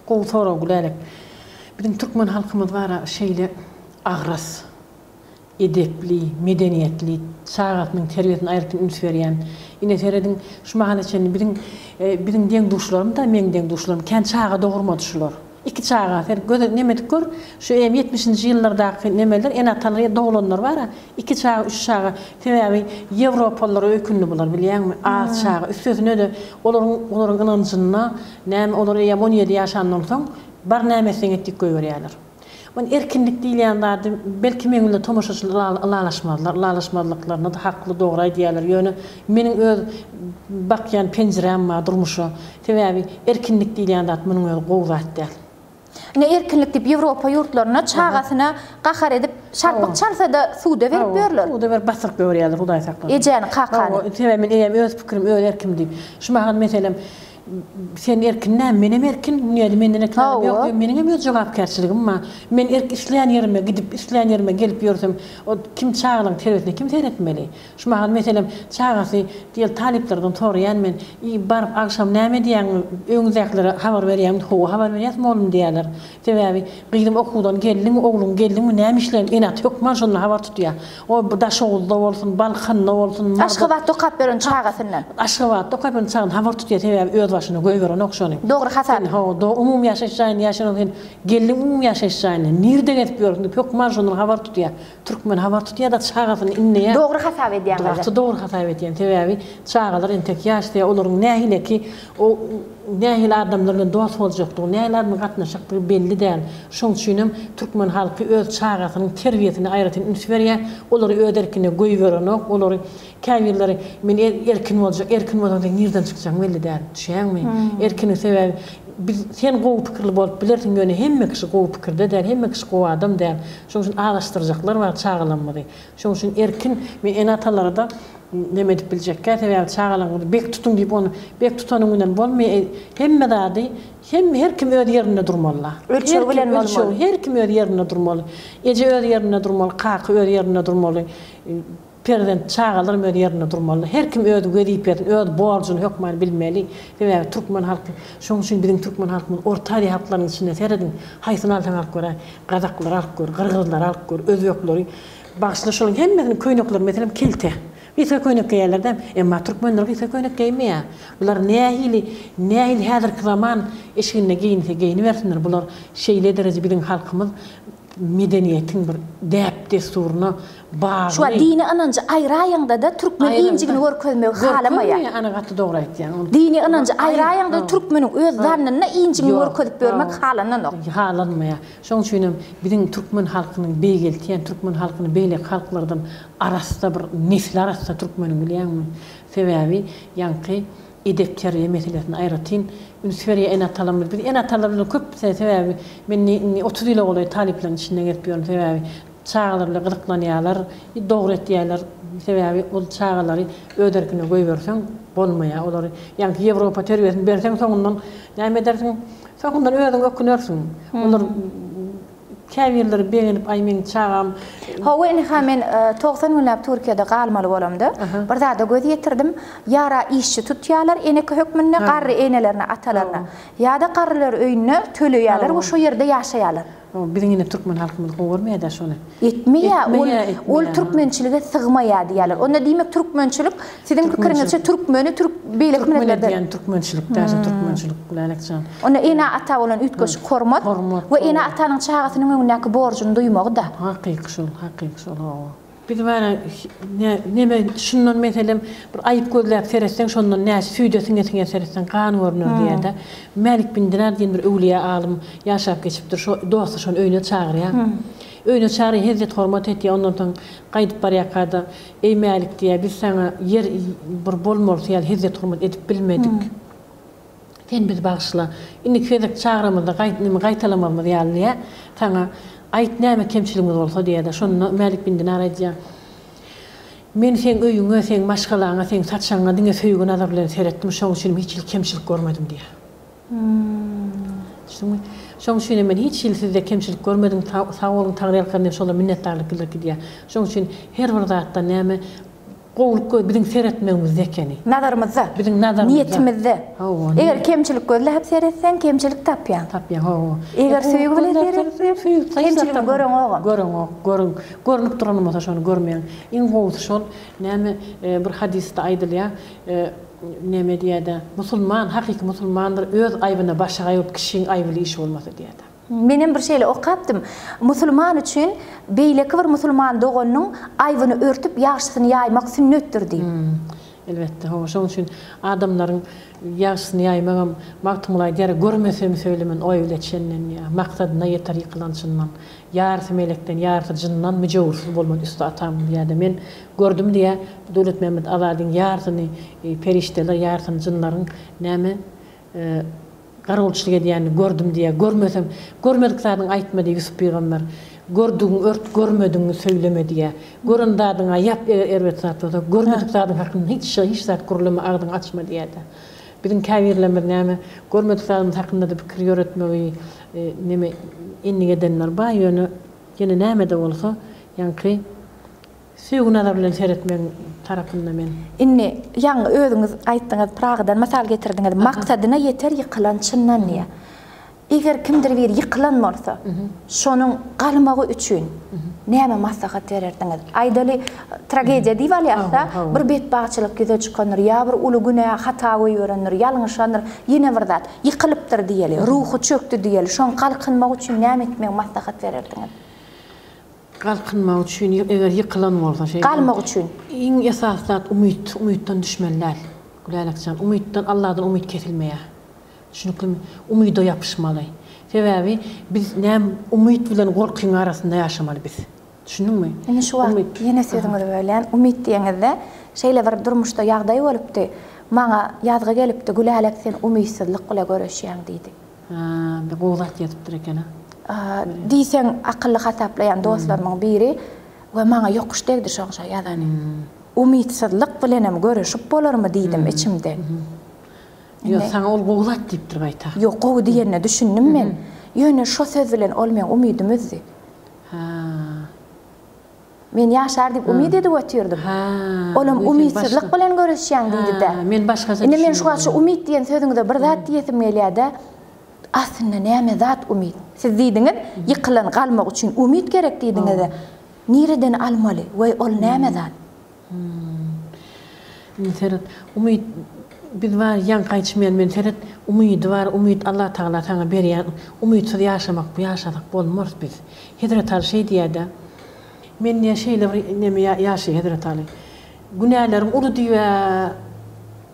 Gowy sorag Gülälek. Biziň türkmen halkymyz bara şeýle agras, edepli, medeniýetli, çagasynyň terbiýesine aýratyn üns berýän. Ine serediň şu mahala çenli biziň biziň deň-duşlarym-da meň deň-duşlarym kän çaga dogurmady şular. Iki çaga, sen göz neme edip gör, şu eýýäm ýetmişinji ýyllardaky nemeler, ene-atalar doglanlar bar-a, iki çaga, üç çaga, sebäbi ýewropalylara öýkündi bular, bilýäňmi, az çaga, üstesine-de olaryň, olaryň ynanjynda, näme, olar eýýäm 17 ýaşandan soň, bar näme etseň et diýip goýberýärler. Muny erkinlik diýilýän zady, belki meň bilen tomaşaçylar ylalaşmazlar, ylalaşmazlyklaryna-da hakly, dogry aýdýarlar, ýöne meniň öz bakýan penjiräm bar durmuşa, Sebäbi erkinlik diýilýän zat munuň özi gowy zat däl. Ine erkinlik diýip Ýewropa ýurtlarynda çagasyna gahar edip şarpyk çalsada suda berip ýörler. Suda berip basyryp ýörýärler Hudaý saklasyn. Ejäni kakany. Hawa sebäbi men eýýäm öz pikirim öz erkim diýip. Şu mahal meselem. Sen erkin däl, menem erkin, dünýäde menden erkin adam ýok diýip, meniňem öz jogapkärçiligim bar. Men erk isleýän ýerime gidip, isleýän ýerime gelip ýörsem, o kim çagalaryň terbiýesine kim seretmeli? Şu mahal meselem, çagasy diýeli talyplardan soraýan men, I baryp agşam näme edýäň, öňüňizdäkilere habar berýäňmi? Hawa, habar berýäs mollum diýýärler. Sebäbi gyzym okuwdan geldiňmi, ogluň geldiňmi, näme işleýäň, ene-ata hökman şondan habar tutýar. O Daşoguzda bolsun, Balkanda bolsun, Maryda. Aşgabatda okap ýören çagasyndan. Aşgabatda okap ýören çagasyndan habar tutýar, sebäbi öz başyna goýberenok şony. Dogry hasap. Sen hawa, umumy ýaşaýyş jaýynda ýaşaýan sen geldiň umumy ýaşaýyş jaýyna, nirde gezip ýörsüň diýip hökman şondan habar tutýar. Türkmen habar tutýar-da çagasyny inleýär. Dogry hasap edýäňiz. Gaty dogry hasap edýän. Sebäbi çagalar entek ýaş diýýär, olaryň nähileki o nähili adamlar bilen dost boljakdygy, nähili adam bilen gatnaşjakdygy belli däl. Şoň üçinem türkmen halky öz çagasynyň terbiýesine aýratyn üns berýär. Olary öz erkine goýberenok. Olary käbirleri men erkin boljak, erkin bolsaň sen nirden çykjagyň belli däl. Düşýäňmi? Erkinlik sebäbi biz sen gowy pikirli bolup bilersiň, ýöne hemme kişi gowy pikirde däl, hemme kişi gowy adam däl. Şoň üçin azaşdyrjaklar bar çagalarymyzy. Şoň üçin erkin men ene-atalara-da neme edip biljekkä, sebäbi çagalaryňyzy bek tutuň diýip ony bek tutanyň bilen bolmaýar. Hemme zady hemme her kim öz ýerinde durmaly-la. Ölçegi bilen bolmaly. Her kim öz ýerinde durmaly. Eje öz ýerinde durmaly, kaka öz ýerinde durmaly. Perzent, çagalaram öz ýerinde durmaly. Her kim öz wezipesini, öz borjuny hökman bilmeli. Sebäbi türkmen halky, şonuň üçin biziň türkmen halkymyz Orta Aziýa halklarynyň içinde serediň, haýsyny alsaň alyp göräý, gazaklary alyp gör, gyrgyzlary alyp gör, özbekleri, bagyşla şolaryň hemmesiniň köýnekleri meselem kelte. Gysga köýnek geýýärler dämi? Emma türkmenler gysga köýnek geýmeýär. Bular nähili, nähili häzirki zaman eşiginde geýinse geýinibersinler, bular şeýle dereje biziň halkymyz medeniýetiň bir däp-dessuryna bagly. Şu wagt dini ynanjy aýraýaňda-da türkmen injigini görkezmegi halamaýar. Görkezmeýär, ana gaty dogry aýtýaň. Dini ynanjy aýraýaňda türkmeniň öz zannynda injigini görkezip ýörmek halananok. Halanmaýar. Şonuň üçin hem biziň türkmen halkynyň beýgeltýän türkmen halkyny beýleki halklardan arassa bir nesli arassa türkmeniň bilýäňmi? Sebäbi ýaňky Edep-terbiýe meselesine aýratyn üns berýär ene-atalarymyz. Biz ene-atalar bilen köp sebäbi men indi 30 ýyla golaý talyplaryň içinde gezip ýörün. Sebäbi çagalar bilen gyzyklanýarlar, dogry etýärler. Sebäbi ol çagalary öz erkine goýberseň bolmaýar. Olary ýaňky Ýewropa terbiýesini berseň soňundan näme edersiň? Soňundan özüň ökünersiň. Olar Käbirleri begenip aý meň çagam. Hawa iniha men 90 günläp Türkiýede galmaly bolamda bir zada göz ýetirdim. Ýara işçi tutýarlar eneke hökmünde garry enelerine atalaryna. Ýa-da garrylar öýünde töleýärler we şo ýerde ýaşaýarlar. Biziň ine türkmen halkymyz gowy görmeýärdä şony. Etmeýär ol ol türkmençilige sygmaýar diýýärler. Onda diýmek türkmençilik siziň pikiriňizçe türkmeni türk beýleki milletlerden. Türkmen edýän türkmençilik däl şo türkmençilik Gülälek jan. Onda ene-ata bolan üýtgeşik hormat we ene-atanyň çagasynyň öňündäki borjuny duýmagy-da. Hakyky şol, hakyky şol, hawa. Biz bara neme şundan meselem bir aýyp gözläp seretseň şondan näçe süýde siňe siňe seretseň gan görner diýýär-de. Mälik bin Dinar diýen bir öwlüýä alym ýaşap geçipdir. Şo dosty şony öýüne çagyrýar. Öýüne çagyrýar, hezzet-hormat etýär. Ondan soň gaýdyp barýarka-da, Eý Mälik diýýär, biz saňa ýer bir bolmalysy ýaly hezzet-hormat edip bilmedik. Sen bizi bagyşla. Indiki gezek çagramyzda gaý, neme gaýtalamazymyz ýaly diýýär. Saňa aýt näme kemçiligimiz bolsa diýýär-de. Şonda Mälik bin Dinar aýdýar, Men seň öýüňe, seň maşgalaňa, seň saçagyňa diňe söýgi nazar bilen seretdim, şoň üçinem hiç hili kemçilik görmedim diýýär. Düşdüňmi? Şoň üçinem men hiç hili sizde kemçilik görmedim, sag boluň, Taňryýalkasyn diýip şolara minnetdarlyk bildirip gidýär. Şoň üçin her bir zatda näme Gowulyk göz biziň seretmegimizde ekeni. Nazarymyzda. Biziň nazarymyzda. Niýetimizde. Hawa. Eger kemçilik gözläp seretseň, kemçilik tapýaň. Tapýaň, hawa. Eger söýgi bilen seretseň, kemçiligini göreňogam. Göreňok, görüň, görnüp duran bolsa şony görmeýäň. Iň gowusy şol, näme, bir hadysda aýdylýar, neme diýýär-de, musulman, hakyky musulmandyr, öz aýbyna başagaý bolup kişiň aýbyly işi bolmasa diýýär-de. Menem bir şeýle okapdym. Musulman üçin beýleki bir musulman doganynyň aýbyny örtüp, ýagşysyny ýaýmak sünnetdir diýip. Elbetde, hawa, şonuň üçin adamlaryň ýagşysyny ýaýmagam, Magtymguly aýdýar, Görmesem söylemen oý bile çenden diýýär. Maksadyna ýeter ýykylan çyndan. Ýarysy melekden, ýarysy jyndan, müjewürsiz bolmaz üsti atam diýýär-de. Men gördüm diýýär, Döwletmämmet Azadyň ýarsyny perişdeler, ýarsyny jynlaryň näme, Garawulçylyk edýänini gördüm diýýär. Görmesem, görmedik zadyňy aýtma diýýär Ýusup pygamber. Gördügiňi ört, görmedigiňi söýleme diýýär. Gören zadyňa ýap, eger erbet zat bolsa, görmedik zadyň hakynda hiç hiç zat gürleme, agzyňy açma diýýär-de. Biziň käbirlerimiz näme, görmedik zadymyz hakynda-da pikir ýöretmegi neme endik edenler bar, ýöne ýene näme-de bolsa, ýaňky söýgi nazar bilen seretmegiň tarapynda men. Indi, ýaňy özüňiz aýtdyňyz, Pyragydan mysal getirdiňiz, Maksadyna ýeter ýykylan çyndan diýýär. Eger kimdir biri ýykylan bolsa, şonuň galmagy üçin näme maslahat bererdiňiz? Aýdaly, tragediýa diýip alýas-da, bir betbagtçylyk ýüze çykandyr, ýa bir uly günä, hata goýberendir, ýalňyşandyr, ýene bir zat, ýykylypdyr diýeli, ruhy çökdi diýeli, şoň galkynmagy üçin näme etmegi maslahat bererdiňiz? Galkynmak üçin, eger ýykylan bolsa şeýle. Galmak üçin. Iň esasy zat umyt, umytdan düşmeli däl. Gülälek jan, umytdan, Alladan umyt kesilmeýär. Düşnüklimi? Umyda ýapyşmaly. Sebäbi biz näme umyt bilen gorkyň arasynda ýaşamaly biz. Düşündiňmi? Indi şu wagt ýene sözüňizi bölýän. Umyt diýeňizde şeýle bir durmuşda ýagdaý bolupdy. Maňa ýazgy gelipdi, Gülälek sen umytsyzlyk bile göreşýäň diýdi. Hä, bir gowy zat ýazypdyr eken-a. Diýseň akylly hasaplaýan dostlarymyň biri we maňa ýokuş degdi şoň şo ýazany. Umytsyzlyk bilenem göreşip bolarmy diýdim içimden. Ýok, saňa ol gowy zat diýipdir gaýta. Ýok, gowy diýenine düşündim men. Ýöne şo söz bilen ol meň umydymy üzdi. Hä. Men ýaşar diýip umyt edip otyrdym. Hä. Olam umytsyzlyk bilen göreşýäň diýdi-dä. Hä, men başgaça düşündim. Indi men şu wagt şu umyt diýen sözüňize bir zat diýesim gelýär-dä. Aslynda näme zat umyt? Siz diýdiňiz, ýykylan galmak üçin umyt gerek diýdiňiz-de. Nireden almaly we ol näme zat? Indi seret, umyt biz bar ýaňky aýtşym ýaly men seret, umydy bar, umyt Allatagala saňa berýän, umytsyz ýaşamak bu ýaşasak bolmarys biz. Hezreti Aly şeý diýýär-de, Men diýýär şeýle bir neme ýaşaýar Hezreti Aly. Günäleriň uly diýýär,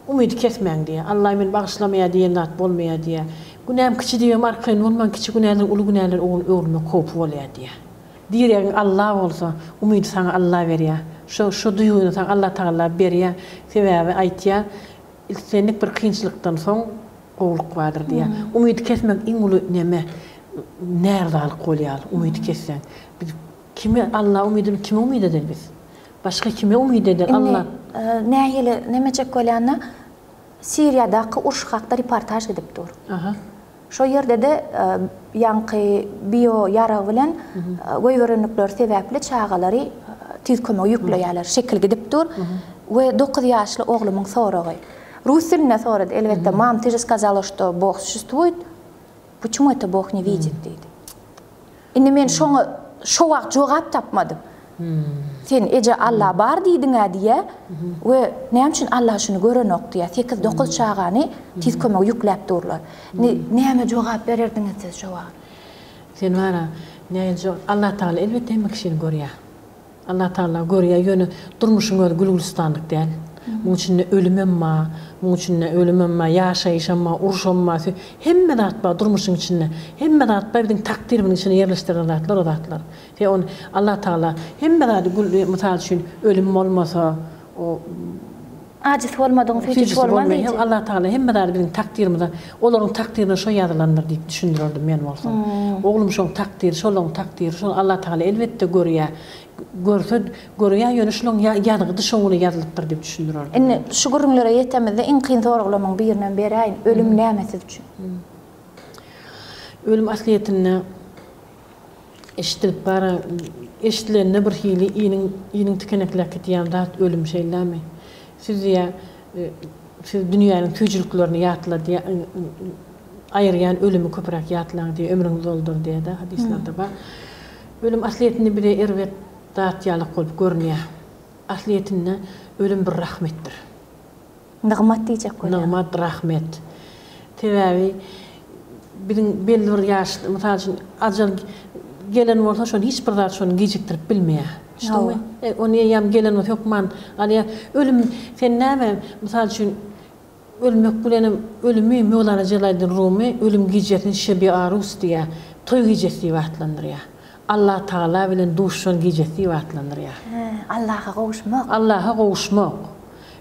umydy kesmäň diýýär. Alla meni bagyşlamaýar diýen zat bolmaýar diýýär. Günäm kiçi diýibem arkaýyn bolmaň, kiçi günäler uly günälere öwrülmek howpy bolýar diýýär. Diregiň Alla bolsa, umydy saňa Alla berýär. Şo, şo duýgyny saňa Allatagala berýär. Sebäbi aýtýar, islendik bir kynçylykdan soň gowulyk bardyr diýýär. Umydy kesmek iň uly neme, närzalyk bolýar, umydy kesseň. Biz kime, Alla umydyny kime umyt edeli biz? Başga kime umyt edeli, Alla. Indi nähili nemejek bolýanda, Siriýadaky uruş hakda reportaž gidip dur. Aha. Şo ýerde-de ýaňky bio ýarag bilen goýberendikleri sebäpli çagalary tiz kömege ýükleýärler. Şekil gidip dur we dokuz ýaşly oglumyň soragy. Rus dilinde sorady, elbetde, Mam, ty že skazala, što Bog suşestwuýet, poçemu eto Bog ne widit diýdi. Indi men şoňa şo wagt jogap tapmadym. Sen eje Alla bar diýdiň-ä diýýä we näme üçin Alla şuny görenok diýýä. Sekiz-dokuz çagany tiz kömege ýükläp durlar. Indi näme jogap bererdiňiz siz şo wagt? Sen bar-a, nähili jogap, Allatagala elbetde hemme kişini görýär. Allatagala görýär, ýöne durmuşyň özi gül-gülistanlyk däl. Muň içinde ölümem bar, muň içinde ölümem bar, ýaşaýyşam bar, urşam bar, hemme zat bar durmuşyň içinde. Hemme zat bar, biziň takdyrymyzyň içine ýerleşdirilen zatlar o zatlar. Sen ony Allatagala hemme zady gül, mysal üçin, ölüm bolmasa, o Ajysy bolmadygyň süýjüsi bolmaz diýjek. Allatagala hemme zady biziň takdyrymyza, olaryň takdyryna şo ýazylandyr diýip düşündirerdim men bolsam. Oglum şoň takdyry, şolaň takdyry şol Allatagala elbetde görýär. Görse, görýär ýöne şulaň ýazgydy şoň bilen ýazylypdyr diýip düşündirerdim. Indi şu gürrüňlere ýetemizde iň kyn soraglamyň birinem beräýin, ölüm näme siz üçin? Ölüm aslyýetinde Eşidilip bara, eşidilende bir hili iniň, iniň tikenekläp gidýän zat ölüm şeýlemi? Siz diýýär, siz dünýäniň süýjüliklerini ýatladýan, aýyrýan ölümi köpräk ýatlaň diýýär, ömrüňiz doldur diýýär-de, hadyslarda bar. Ölüm aslyýetinde bize erbet zat ýalyk bolup görünýär. Aslyýetinde ölüm bir rahmetdir. Nygmat diýjek bolýaň. Nygmat, rahmet. Sebäbi biziň belli bir ýaş, mysal üçin, ajal gelen bolsa, şony hiç bir zat şony gijikdirip bilmeýär. Düşdüňmi? E, ony eýýäm gelen bolsa hökman alýar. Ölüm, sen näme, mysal üçin, ölmek bilenem ölümi Möwlana Jelaledin Rumy ölüm gijesini şebi-arus diýýär, toý gijesi diýip atlandyrýar. Allatagala bilen duşuşan gijesi diýip atlandyrýar. Hä, Allaha gowuşmak. Allaha gowuşmak.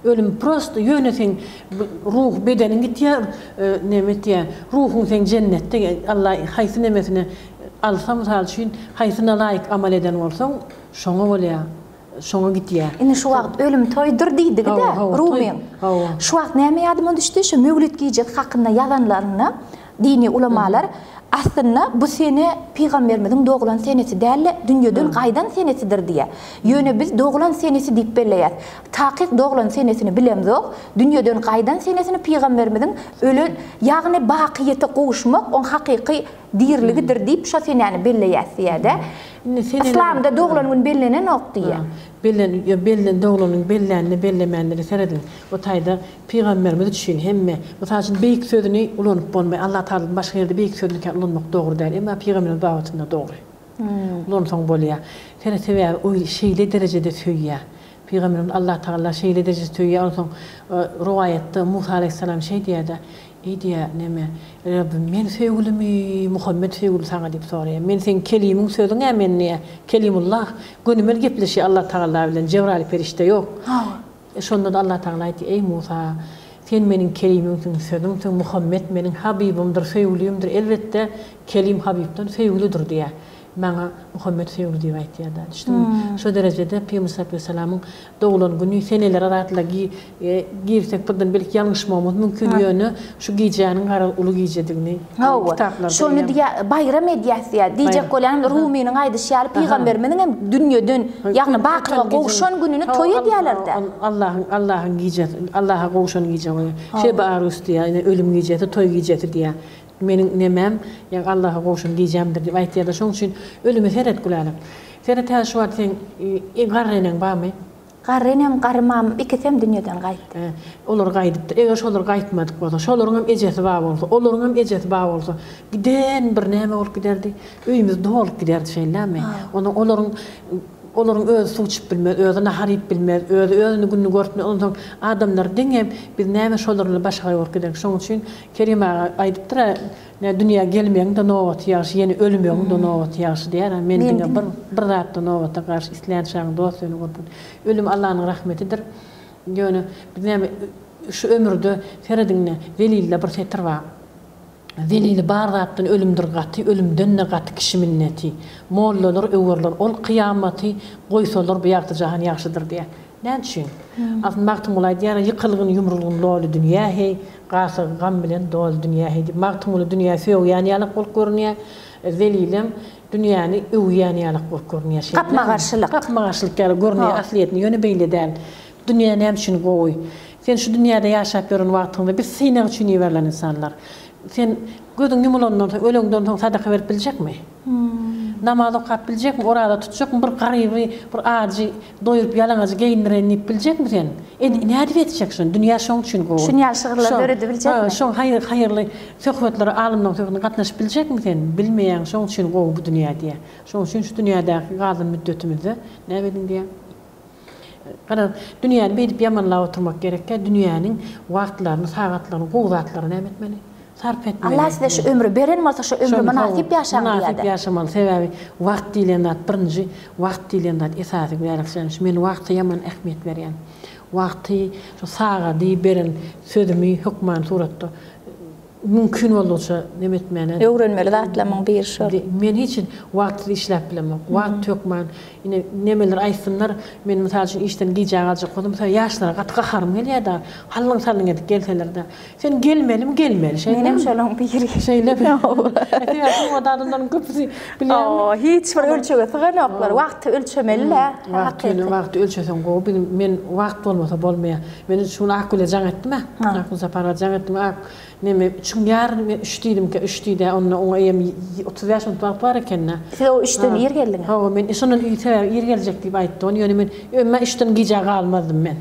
Ölüm prosto ýöne seň ruh bedeniň gitýär neme etýär ruhuň seň jennetde Alla haýsy nemesine alsa mysal üçin haýsyna laýyk amal eden bolsaň şoňa bolýar. Şoňa gidýär. Indi şu wagt ölüm toýdur diýdigi-de Rumyň. Şu wagt näme ýadyma düşdi, şu Möwlit gijesi hakynda ýazanlarynda dini ulamalar aslynda bu sene pygamberimiziň doglan senesi däl-de, dünýeden gaýdan senesidir diýýär. Ýöne biz doglan senesi diýip belleýäs. Takyk doglan senesini bilemzok, dünýeden gaýdan senesini pygamberimiziň ölen, ýagny bakyýete gowuşmak oň hakyky diriligidir diýip şo senäni belleýäs diýýär-de. Indi seneler. Yslamda doglan gün bellenenok diýýär. Bellen, ýa bellen doglan gün bellände bellemände-de serediň. O taýda pygamberimiz üçin hemme, mysal üçin beýik sözüni ulanyp bolmaýar. Allah Tagaladan başga ýerde beýik sözüni kän ulanmak dogry däl. Emma pygamberimiz babatynda dogry. Ulansaň bolýar. Seret sebäbi o şeýle derejede söýýär. Pygamberimiz Allah Tagala şeýle derejede söýýär. Onsoň rowaýatda Musa aleýhissalam şeý diýýär-de, Eý diýýär, neme, Rabbym, men söýgülimi, Muhammet söýgüli saňa diýip soraýar. Men seň kelimiň sözüň-ä men diýýär. Kelimullah. Gönümel gepleşýär Allah Tagala bilen, Jebraýyl perişde ýok. Şonda-da Allah Tagala aýtýar, Eý Musa, sen meniň kelimimsiň, sözümsiň, Muhammet meniň habybymdyr, söýgülimdir. Elbetde, kelim habypdan söýgülidir diýýär. Maňa Muhammet söýgüli diýip aýtýar-da. Düşdüňmi? Şo derejede Pygamber sallallahu aleýhi we sellemyň doglan güni senelere zatla girsek birden belki ýalňyşmagymyz mümkin, ýöne şu gijäniň garaz uly gijedigini Hawa. kitaplarda Şony eýýäm diýýär, baýram edýäs diýýär. Diýjek bolýanym Rumynyň aýdyşy ýaly pygamberimiziň hem dünýeden, ýagny bakylyga gowşan gününi toý edýärler-dä. Allahyň Allahyň gijesi, Allaha gowşan gije bolýar. Şebi arus diýýär, ine ölüm gijesi, toý gijesi diýýär. Meniň nemäm, ýa Allaha gowşan gijämdir diýip aýtýarlar. Şonuň üçin ölüme seret Gülälek. Seret häzir şu wagt seň garry eneň barmy? Garry enem, garry mamam ikisem dünýeden gaýtdy. Hä, olar gaýdypdyr. Eger şolar gaýtmadyk bolsa, şolaryňam ejesi bar bolsa, olaryňam ejesi bar bolsa, giden bir näme bolup giderdi? Öýümiz dolup giderdi şeýlemi? Onsoň olaryň Olaryň özi suw içip bilmez, özi nahar iýip bilmez, özi özüni gününi görüp bilmez. Onsoň adamlar diňe biz näme şolar bilen başagaý bolup giderik. Şonuň üçin Kerim aga aýdypdyr-a, Nä dünýä gelmegiň-de nobaty ýagşy, ýene ölmegiň-de nobaty ýagşy diýýär-ä. Men diňe bir bir zatda nobata garşy islän çagyň dost seni görüp bil. Ölüm Allanyň rahmetidir. Ýöne biz näme şu ömürde serediň-de Zelilde bir setir bar. Zelili bar zatdan ölümdir gaty, Ölümden-de gaty kişi minneti. Mollalar öwerler ol kyýamaty, Goýsalar bu ýagty jahan ýagşydyr diýýär. Näme üçin? Aslynda Magtymguly aýdýar, Ýykylgyn, ýumrulgyn loly dünýä heý, Gasygy gam bilen doly dünýä heý diýip. Magtymguly dünýä sögýän ýalak bolup görünýär. Zelilem dünýäni öwýän ýalak bolup görünýär. Şeýle. Gapma-garşylyk. Gapma-garşylyk ýaly görünýär aslyýetinde, ýöne beýle däl. Dünýä näme üçin gowy? Sen şu dünýäde ýaşap ýören wagtyňda biz synag üçin iberilen ynsanlar. Sen gözüň ýumulandan soň, öleňden soň sadaka berip biljekmi? Namaz okap biljekmi, oraza tutjakmy, bir garyby, bir ajy doýuryp ýalaňajy geýindireýin diýip biljekmi sen? E, nädip etjek şony? Dünýä şoň üçin gowy. Şuny ýaly şygyrlar döredibiljekmi? Şoň haýyrly söhbetlere, alymlaryň söhbetine gatnaşyp biljekmi sen? Bilmeýäň, şoň üçin gowy bu dünýä diýýär. Şoň üçin şu dünýädäki galan müddetimizde näme ediň diýýär? Garaz, dünýäni beýdip ýamanlap oturmak gerekkä, dünýäniň wagtlaryny, sagatlaryny gowy zatlara näme etmeli? Sarp etmeli. Allah size şu ömri beren bolsa, şo ömri mynasyp ýaşaň diýýär-de. Mynasyp ýaşamaly. Sebäbi wagt diýlen zat birinji, wagt diýlen zat esasy bärik. Men wagta ýaman ähmiýet berýän. Wagty, şu sagady beren sözümi hökmany suratda Mümkin boldugyça neme etmäne. Öwrenmeli zatlamyň biri şol. Men hiç wagtsyz işläp bilemok. Wagt hökman. Ine nemeler aýtsynlar, men mysal üçin işden gijä galjak bolsam, mysal ýaşlara gaty gaharym gelýär-de, hallyň-sallyň edip gelseler-de. Sen gelmelimi, gelmeli, şeýdemi? Menem şolaň biri. Şeýlemi? Hawa. Sebäbi sungat adamlaryň köpüsi bilýäňmi? Hiç bir ölçege syganoklar. Wagty ölçemeli-dä. Wagty, wagty ölçeseň gowy. Biziň men wagt bolmasa bolmaýar. Men şu gün Akgüle jaň etdim-ä. Akgül Saparowa jaň etdim. Ak, neme, üçüň ýaryny men üç diýdimkä, üç diýdi-ä, onda oňa eýýäm 35 minut wagt bar eken-dä. Siz o üçden ir geldiňiz. Hawa, men şondan ir, sebäbi ir geljek diýip aýtdy ony, ýöne men, ýöne üçden gijä galmazdym men.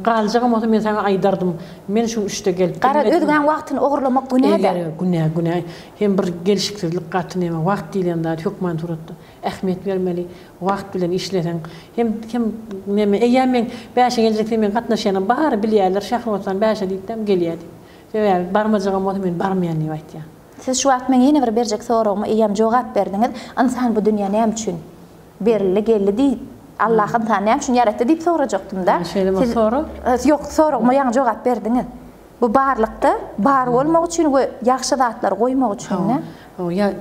Galjagam bolsa men saňa aýdardym, men şu gün üçde gelip Garaz, bilmedim. özgäň wagtyny ogurlamak günä-dä. Eger, günä, günä. Hem bir gelşiksizlik gaty neme, wagt diýlen zat hökman suratda ähmiýet bermeli. Wagt bilen işleseň hem hem neme eýýäm meň bäşe geljek diýip men gatnaşýanam bary bilýärler Şähribossany bäşe diýipdem gelýär diýip. Sebäbi barmajagam bolsa men barmaýan diýip aýtýan. Siz şu wagt meň ýene bir berjek soragyma eýýäm jogap berdiňiz. Ynsan bu dünýä näme üçin berildi, geldi diýip, Allah ynsany näme üçin ýaratdy diýip sorajakdym-da. Şeýle bolsa sora. Ýok, soragyma ýaňy jogap berdiňiz. Bu barlykda bar bolmak üçin we ýagşy zatlary goýmak üçin-dä. Hawa, ýa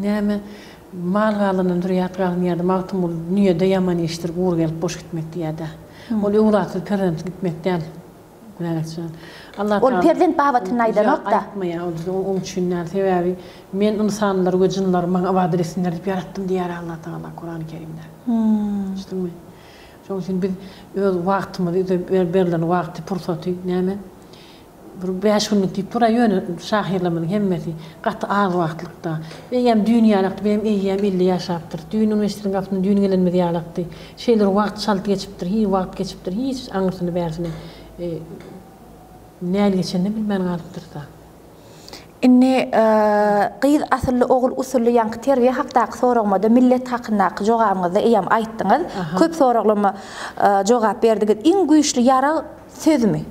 näme? Mal galandan zürýat galsyn diýýärdi Magtymguly, dünýede ýaman işdir gury gelip boş gitmek diýýärdi. Ol öwlatsyz perzentli gitmek däl. Gülälek jan. Allah Ol perzent babatynda aýdanok-da. Ýok, aýtmaýar ol oň üçin däl. Sebäbi men ynsanlary we jynlary maňa ybadat etsinler diýip ýaratdym diýýär Allah Tagala Kurany Kerimde. Düşdüňmi? Şonuň üçin biz öz wagtymyzy, bize berlen wagty, pursaty näme? Bir bäş günlük diýip dur-a ýöne şahyrlarymyzyň hemmesi gaty az wagtlykda. Eýýäm düýn ýalakdy, bizem eýýäm 50 ýaşapdyrys. Düýn uniwersitetiň gapysyndan düýn gelenimiz ýalakdy. Şeýle bir wagt çalt geçipdir, hiý wagt geçipdir, hiç aňyrsyny bärsini näl geçenini bilmän galypdyrys-a. Indi gyz asylly ogul usully ýaňky terbiýe hakdaky soragymada millet hakyndaky jogabyňyzda eýýäm aýtdyňyz. Köp soraglama jogap berdiňiz. Iň güýçli ýarag sözmi?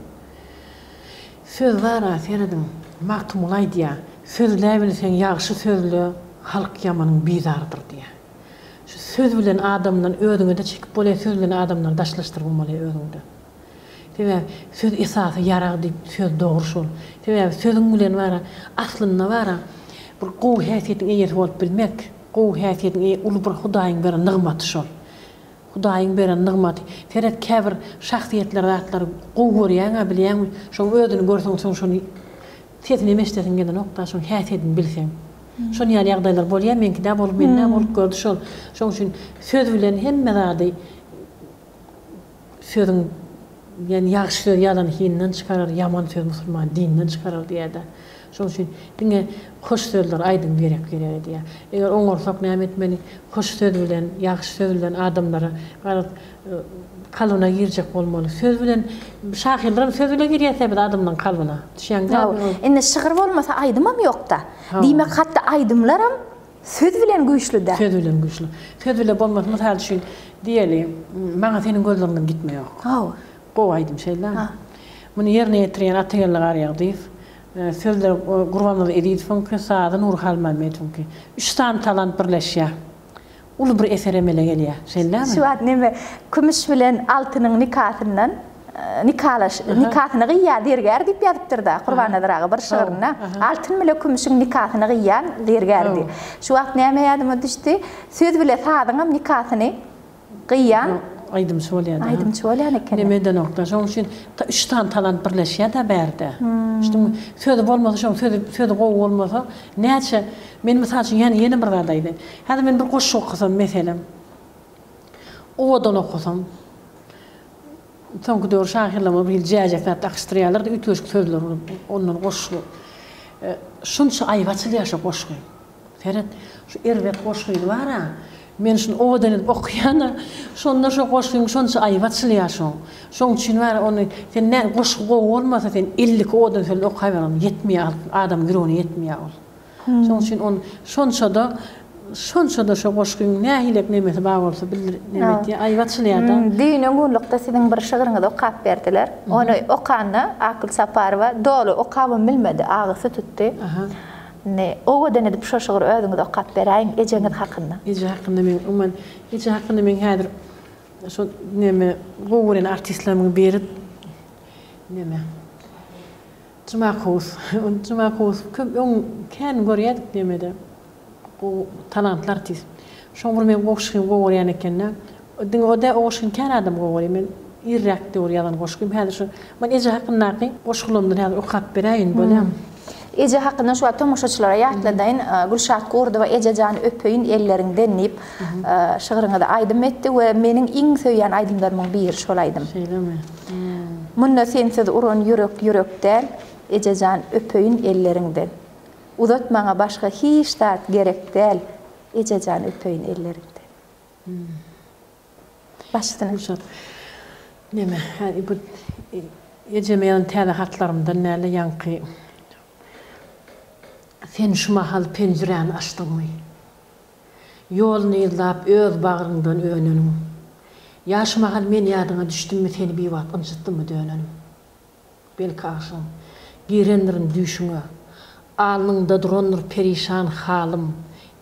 Söz bar-a, serediň, Magtymguly aýdýar, Sözläbilseň ýagşy sözle, halk ýamanyň bizarydyr diýýär. Şu söz bilen adamdan özüňe-de çekip bolýar, söz bilen adamlary daşlaşdyrybam bolýar özüňden. Sebäbi söz esasy ýarag diýip söz dogry şol. Sebäbi sözüň bilen bar-a, aslynda bar-a, bir gowy häsiýetiň eýesi bolup bilmek, gowy häsiýetiň eýe uly bir Hudaýyň beren nygmaty şol. Hudaýyň beren nygmaty. Seret käbir şahsyýetler zatlary gowy görýäňä bilýäňmi şoň özüni görseň soň şony sesinem eşdesiň gelenokda şoň häsiýetini bilseň. Şon ýaly ýagdaýlar bolýa meňkidä bolup mendä bolup gördi şol. Şoň üçin söz bilen hemme zady Sözüň ýani ýagşy söz ýalany hinden çykarar, ýaman söz musulmany dinden çykarar diýýär-de. Şonuň üçin diňe hoş sözleri aýdyň gerek gerek edýär. Eger oňarsak näme etmeli? Hoş söz bilen, ýagşy söz bilen adamlara garaz kalbyna girjek bolmaly. Söz bilen şahyrlaram söz bilen girýär biz adamlaryň kalbyna. Düşýäňdä? Indi şygyr bolmasa aýdymam ýokda. Diýmek hatda aýdymlaram Söz bilen güýçli-dä. Söz bilen güýçli. Söz bile bolmasa, mysal üçin, diýeli, Maňa seniň gözleriňden gitme ýok. Hawa. Gowy aýdym, şeýle. Muny ýerine ýetirýän Atageldi Garýagdyýew. Sözleri Gurbannazar Ezizowyňky, sazy Nury Halmämmedowyňky. Üç sany talant birleşýär. Uly bir eser emele gelýär. Şeýle dälmi? Şu wagt neme, kümüş bilen altynyň nikasyndan nikalaş, nikasyny gyýýar zergär diýip ýazypdyr-da Gurbannazar aga bir şygrynda. Altyn bile kümüşiň nikasyny gyýýan zergär diýip. Şu wagt näme ýadyma düşdi? Söz bile sazyňam nikasyny gyýýan aýdymçy bolýar. Aýdymçy bolýan eken. Neme edenokda. Şonuň üçin üç sany talant birleşýär-de bärde. Düşdüňmi? Sözi bolmasa, şoň sözi sözi gowy bolmasa, näçe men mysal üçin ýene ýene bir zat aýdaýyn. Häzir men bir goşgy okasam, meselem, owadan okasam, Soňky döwür şahyrlarymyz bir hili jäjek zat dakyşdyrýarlar-da, üýtgeşik sözler urup, ondan goşgy. Şunça aýyp açylýar şo goşgy. Seret, şu erbet goşgyny bar-a, men şuny owadan edip okaýan-a, şonda şo goşgyň şonça aýyp açylýar şoň. Şoň üçin bar-a, ony sen nä, goşgy gowy bolmasa, sen 52 owadan söz okaber, ony ýetmeýär, adamyň ýüregine ýetmeýär ol. Şoň üçin ony şonça-da, şonça-da şo goşgyň nähilek nemesi bar bolsa bildir, neme etýär, aýyp açylýar-da. Düýn öňňunlykda siziň bir şygryňyzy okap berdiler. Ony okanda Akgül Saparowa doly okabam bilmedi, agysy tutdy. Indi owadan edip şo şygry özüňiz okap beräýiň ejeňiz hakynda. Eje hakynda men umuman, eje hakynda meň häzir şo neme gowy görýän artistlerimiň biri neme Jumakowus. Jumakowus köp öň kän görýärdik nemede. Gowy talantly artist. Şoň bir meň goşgymy gowy görýän ekende. Diňe o däl o goşgyny kän adam gowy görýär. Men irräk döwür ýazan goşgym. Häzir şu men eje hakyndaky goşgularymdan häzir okap beräýin bolýamy? Eje hakynda şu wagt tomaşaçylara ýatladaýyn. Gülşat Gurdowa Eje jan öpeýin elleriňden diýip şygryňyzy aýdym etdi we meniň iň söýýän aýdymlarymyň biri şol aýdym. Şeýlemi? Munda sensiz uran ýürek ýürek däl, Ejejan öpeýin elleriňden. Uzat maňa başga hiç zat gerek däl, Ejejan öpeýin elleriňden. Başysyna. Gülşat. Neme, bu ejeme ýazan täze hatlarymdan däl-de ýaňky Sen şu mahal penjiräni açdyňmy? Ýoluny yzlap öz bagryňdan öneniň. Ýa şu mahal men ýadyňa düşdümmi seni biwagt ynjytdymmy dönenim. Belki agşam girendirin düýşüňe. Alnyňda durandyr perişan halym.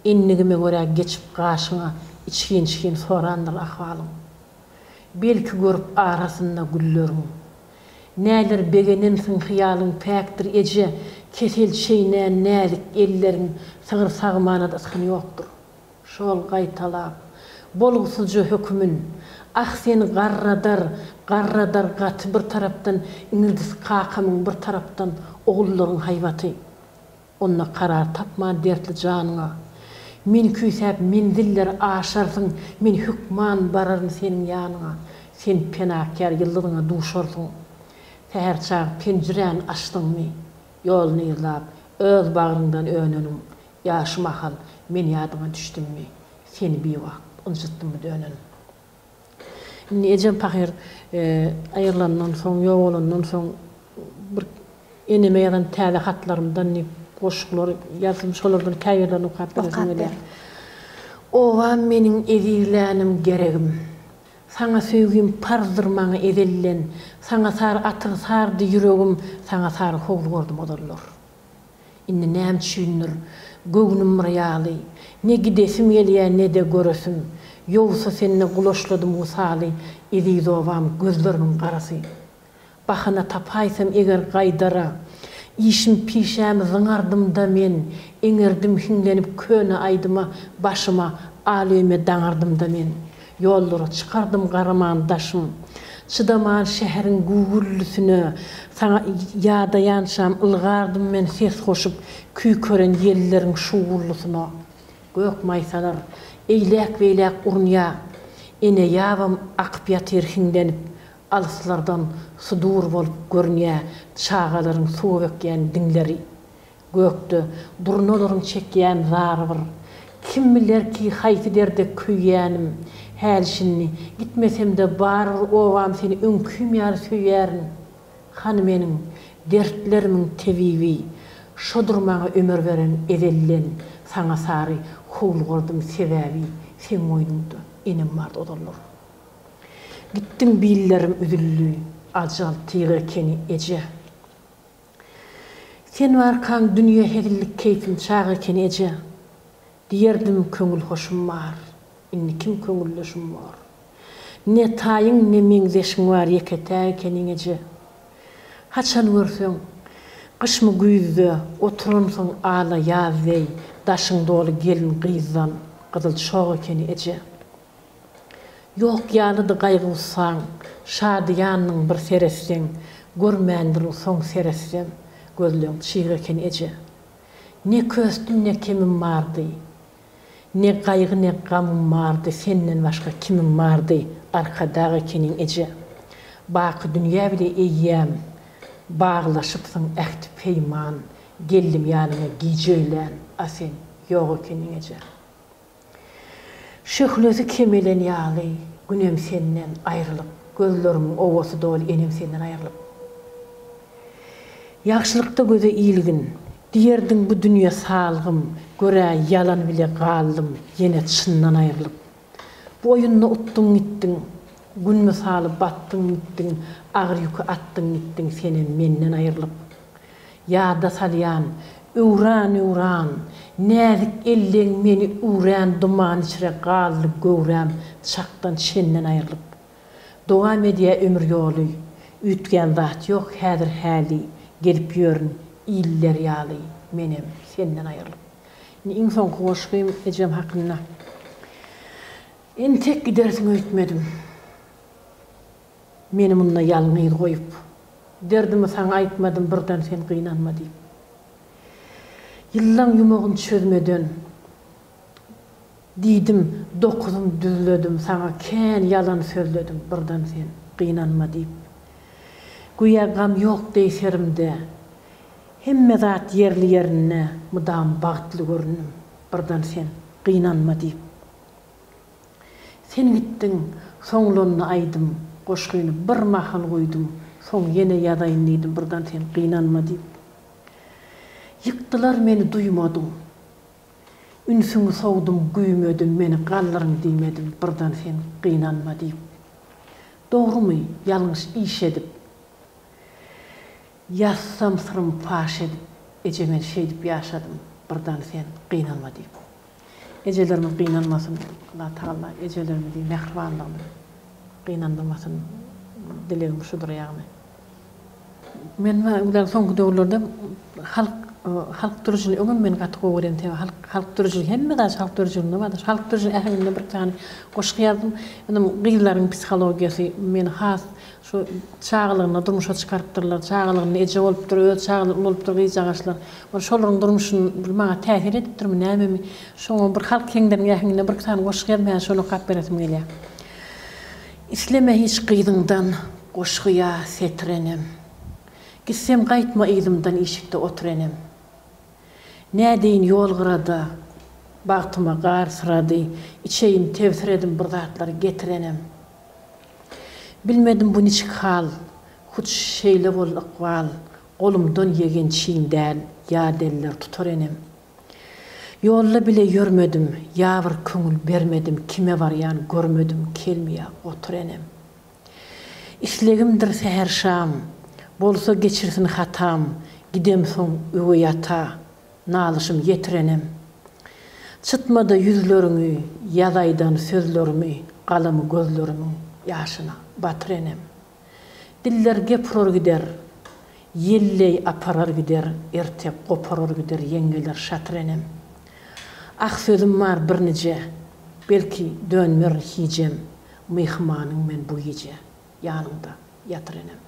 Endigime görä geçip gaşyňa içgin-içgin sorandyr ahwalyň. Belki görüp arasynda gülleriň. Näler begenensiň hyýalyň päkdir eje, kesel çeýnän näzik elleriň sygyr sagmana-da ysgyny ýokdur. Şol gaýtalap, bolgusyzja hökümin, Ah seni garradar, garradar gaty bir tarapdan iňirdisi kakamyň bir tarapdan ogullaryň haýbaty. Onda karar tapman dertli janyňa. Meni küýsäp menziller aşarsyň, men hökman bararyn seniň ýanyňa, sen penakär ýyldyzyňa duşarsyň. Säher çagy penjiräni açdyňmy, ýoluny yzlap, öz bagryňdan öneniň, Ýa şu mahal men ýadyňa düşdümmi, seni biwagt ynjytdymmy dönenim. Indi ejem pahyr aýrylandan soň, ýogalandan soň bir eneme ýazan täze hatlarymdan diýip goşgular ýazdym, şolardan käbirlerini okap beresim gelýär. Obam meniň ezizlänim geregim. Saňa söýgim parzdyr maňa ezelden. Saňa sary atyr sardy ýüregim, saňa sary howlugardym ozallar. Indi näme üçindir, göwnüm bir ýaly, Ne gidesim gelýär, ne-de göresim. Ýogsa sende gulaçladym wysaly, Eziz obam, gözlerimiň garasy. Bahana tapaýsam eger gaýdara, Işim-pişämi zyňardym-da men, Eňerdim hiňlenip köne aýdyma, Başyma al öýme daňardym-da men. Ýollara çykardym garaman daşym. Çydaman şäheriň güwwüldisine, Saňa ýadaýançam ylgardym men ses goşup küýkeren ýelleriň şuwwuldysyna. Gök maýsalar eýläk-beýläk urunýa, Ene ýabam akyp ýatyr hiňlenip, Alyslardan sudur bolup görünýä çagalaryň suwa bökýän diňleri. Gökde durnalaryň çekýän zary bir. Kim biler ki haýsy derde köýýänim. Häli-şindi gitmesem-de barybir obam seni öňküm ýaly söýýärin. Hany meniň dertlerimiň tebibi, Şodur maňa ömür beren ezelden saňa sary howlugardym sebäbi seň boýnuňda enem bardy ozallar. Gitdiň billerim üzüldi, ajal tyg ekeni eje. Sen barkaň dünýe hezillik keýpim çag ekeni eje. Diýerdim köňül hoşum bar, indi kim köňüldeşim bor. Ne taýyň ne meňzeşiň bar ýeke-täk ekeniň eje. Haçan görseň, gyşmy güýzde oturansyň ala ýaz deý daşyň doly gelin gyzdan gyzyl çog ekeni eje. Ýok ýalydy gaýgy-gussaň, şadyýandyň bir seretseň, Görmändirin soň seretsem, gözleň çyg eken eje. Ne köstüm ne kemim bardy, Ne gaýgy ne gamym bardy, senden başga kimim bardy, Arkadag ekeniň eje. Baky dünýä bile eýýäm, baglaşypsyň ähti-peýman, Geldim ýanyňa gije öýlän, a sen ýok ekeniň eje. Şöhlesi kemelen ýaly, Günem senden aýrylyp, Gözlerimiň owasy doly Enem senden aýrylyp. Ýagşylykda göze ilgin, Diýerdiň bu dünýe salgym, Gör-ä ýalan bile galdym, Ýene çyndan aýrylyp. Bu oýunda utduň gitdiň, Gün mysaly batdyň gitdiň, Agyr ýüki atdyň gitdiň, Senem menden aýrylyp. Ýada salýan, öwran-öwran, Näzik elleň meni üwrän Duman içre galdy göwräm Çakdan çenden aýrylyp. Dowam edýä ömür ýoly, Üýtgän zat ýok häzir häli, Gezip ýörün iller ýaly Menem senden aýrylyp. Indi iň soňky goşgym ejem hakynda. Entek gidersiň öýtmedim. Meni munda ýalňyz goýup. Derdimi saňa aýtmadym birden sen gynanma diýip. Ýyllaň ýumagyn çözmeden. Diýdim, dokuzym düzledim saňa kän ýalan sözledim birden sen gynanma diýip. Göýä gam ýok deý serimde. Hemme zat ýerli-ýerinde mydam bagtly göründim birden sen gynanma diýip. Sen gitdiň, soňlandy aýdym, goşgyny bir mahal goýdum, soň ýene ýazaýyn diýdim birden sen gynanma diýip. Ýykdylar meni duýmadyň. Ünsüňi sowdum güýmedim meni galdyryň diýmedim birden sen gynanma diýip. Dogrumy, ýalňyş iş edip. Ýazsam syrym paş edip, eje men şeýdip ýaşadym, birden sen gynanma diýip. Ejelerimiz gynanmasyn, Allah Tagala ejelerimizi mähribanlygyny gynandyrmasyn dilegim şudur ýagny. Men bilen soňky döwürlerde halk. Halk döredijiligini öňem men gaty gowy görýän sebäbi halk halk döredijiligi hemme zat halk döredijiliginde bardyr. Halk döredijilik äheňinde bir sany goşgy ýazdym. Onuň gyzlaryň psihologiýasy meni has şu çagalygynda durmuşa çykarypdyrlar, çagalygynda eje bolupdyr, öz çagalary bolupdyr gyzjagaşlar. Bir şolaryň durmuşyny bir maňa täsir edipdirmi nämemi şoňa bir halk heňleriniň äheňinde bir sany goşgy ýazdym häzir şony okap beresim gelýär. Isleme hiç gyzyňdan goşgy ýa setir enem. Gitsem gaýtma yzymdan işikde otur enem. Nädeýin ýol gyrada, bagtyma gar syrady, içeýin tebsiredim bir zatlar getir enem. Bilmedim bu niçik hal, hut şeýle boldy ykbal, golumdan ýegen çyn däl, ýa deller tutar enem. Ýolda bile ýörmedim, ýa bir köňül bermedim, kime barýan görmedim, kelmi ýa gotur enem. Islegimdir säher-şam, Bolsa geçirsin hatam, Gidemsoň öweý ata, Nalyşym ýetirenem. Çytma-da ýüzleriňi, Ýaz aýdan sözlerimi, Galamy gözlerimiň Ýaşyna batyr enem. Diller gep urar gider, Ýel deý aparar gider, Erte goparar gider Ýeňňeler şatyr enem. Ah sözüm bar birnije, Belki dönmerin hijem, Myhmanyň men bu gije, Ýanyňda ýatyr enem.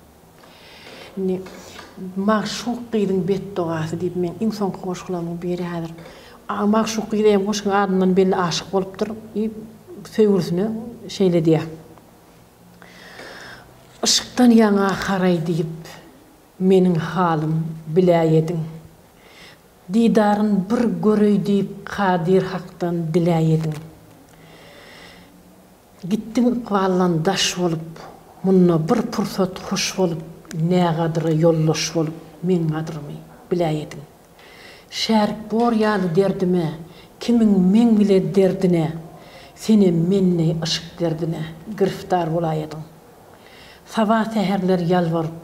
Indi Magşuk gyzyň betdogasy diýip meň iň soňky goşgularymyň biri häzir. Magşuk gyz eýýäm goşgyň adyndan belli aşyk bolupdyr i söýgülisine şeýle diýýär. Yşkdan ýaňa haraý diýip, meniň halym biläýediň. Didaryn bir göreý diýip Kadyr Hakdan diläýediň. Gitdiň ykbaldan daş bolup, Munda bir pursat hoş bolup, Nägadyra ýoldaş bolup, Meň gadrymy biläýediň. Şärik bor ýaly derdime, Kimiň meň bile derdine, Senem men deý yşk derdine Giriftar bolaýadyň. Saba säherler ýalbaryp,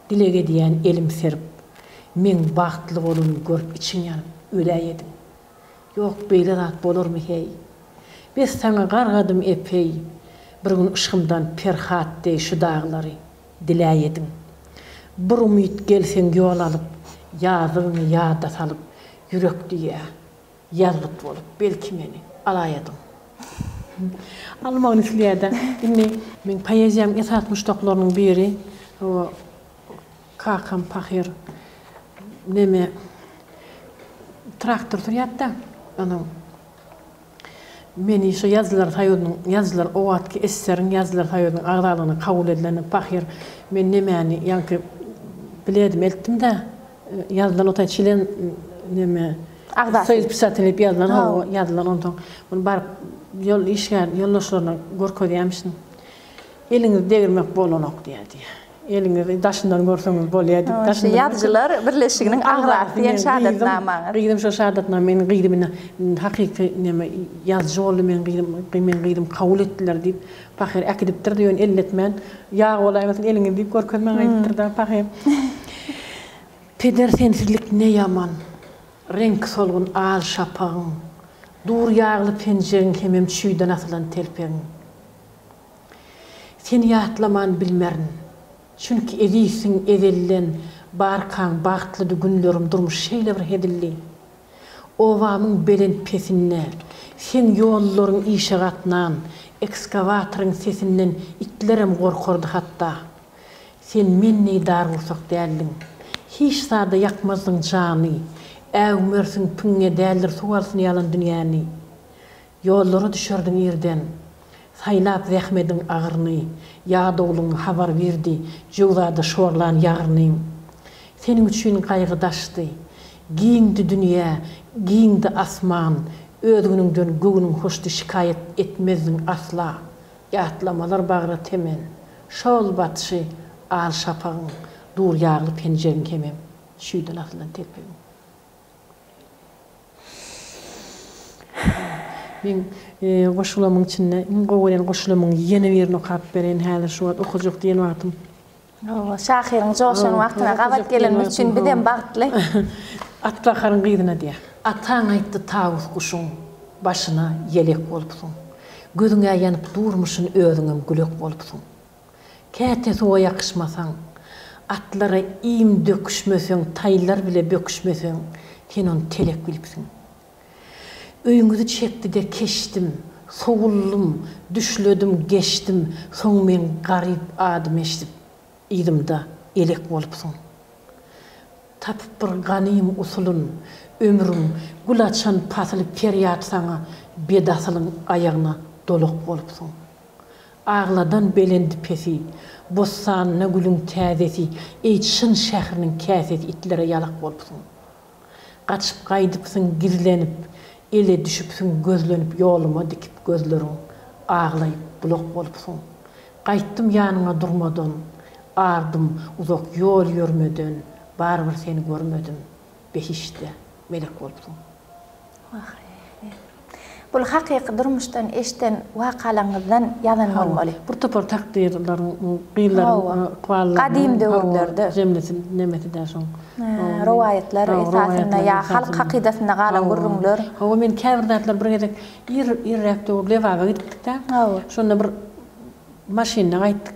Dileg edýän elim serip, Meň bagtly bolanymy görüp içiň ýanyp, öläýediň. Ýok, beýle zat bolarmy heý. Bes saňa gargadym epeý, Bir gün yşgymdan Perhat deý şu daglary diläýediň. Bir umyt gelseň ýol alyp, Ýazygyňy ýada salyp, Ýürek diýýä, ýazgyt bolup, belki meni alaýadyň. Almagyny isleýär-dä. Indi meň poeziýamyň esasy muşdaklarynyň biri, hawa, Kakam pahyr neme traktor sürýärdi-de, onuň meni şo ýazyjylar soýuzynyň, ýazyjylar o wagtky SSR-iň ýazyjylar soýuzynyň agzalygyna kabul edilende pahyr men nemäni ýaňky biledimi eltdim-de, ýazylan otaý çlen neme Agzasy. Soýuz pisateli diýip ýazylan, hawa, ýazylan onsoň muny baryp ýol işgär ýoldaşlaryna görkezýärmişin. Eliňizi degirmek bolanok diýýär diýýär. Eliňizi daşyndan görseňiz bolýar diýip daşyndan. Şu ýazyjylar birleşiginiň agzasy diýen şahadatnamaňyz. Gyzym şo şahadatnama meniň gyzym ine hakyky neme ýazyjy boldy meniň gyzym meniň gyzym kabul etdiler diýip pahyr äkidipdir-de ýöne elletmän ýag bolaýmasyn eliňiz diýip görkezmän gaýdypdyr-da pahyr. Peder sensizlik ne ýaman. Reňki solgun al şapagyň. Dur ýagly penjegiň hemem çüýden asylan telpegiň. Seni ýatlaman bilmerin. Çünki ezizsiň ezelden, Barkaň bagtlydy günlerim durmuş şeýle bir hezildi. Obamyň belent pesinde, Seň ýollaryň işe gatnan, Ekskawatoryň sesinden itlerem gorkardy hatda. Sen men deý dargursak däldiň. Hiç zada ýakmazdyň jany. Äwmersiň piňňe däldir suw alsyn ýalan dünýäni. Ýollara düşerdiň irden, Saýlap zähmediň agyrny, Ýadawlygyň habar birdi, Jöwzada şorlan ýagyrnyň. Seniň üçin gaýgy daşdy. Giňdi dünýä, giňdi asman, Öz günüňden göwnüň hoşdy Şikaýat etmezdiň asla. Ýatlamalar bagra temen, Şol batyşy al şapagyň, Dur ýagly penjegiň hemem Çüýden asylan telpegiň. Meň goşgularymyň içinde iň gowy görýän goşgularymyň ýene birini okap bereýin häzir şu wagt okajak diýen wagtym. Hawa, şahyryň joşan wagtyna gabat gelenimiz üçin bizem bagtly. Atbakaryň gyzyna diýýär. Ataň aýtdy tawus guşuň başyna ýelek bolupsyň. Gözüň-ä ýanyp durmuşyn özüňem gülek bolupsyň. Käte suwa ýakyşmasaň. Atlara iým döküşmeseň, taýlar bile böküşmeseň, sen ony telek bilipsiň. Öýüňizi çekdi-de keşdim, sowuldym, düşledim, geçdim, soň meň garyp adymy eşidip, yzymda elek bolupsyň. Tapyp bir ganym usulyn, ömrüň gül açan pasyly perýat saňa bedasylyň aýagna dolak bolupsyň. Agladan belendi-pesi, bossanyna gülüň täzesi, eý çyn şähriniň käsesi itlere ýalak bolupsyň. Gaçyp gaýdypsyň gizlenip, ele düşüpsiň gözlenip ýoluma dikip gözleriň, aglaýyp bulak bolupsyň. Gaýtdym ýanyňa durmadan, ardym uzak ýol ýörmeden, barybir seni görmedim, behiştde melek bolupsyň. Wah rehnet. Bul hakyky durmuşdan eşden wakalaňyzdan ýazan bolmaly. Hawa, bir topar takdyrlaryň, gyzlaryň ykballarynyň Gadym döwürlerde. Jemlesi nemesi dä şoň. Rowaýatlar esasynda ýa halk hakydasynda galan gürrüňler. Hawa, men käbir zatlar bir gezek ir irräk döwür Lebaba gidipdik-dä. Şonda bir Maşynda gaýtdyk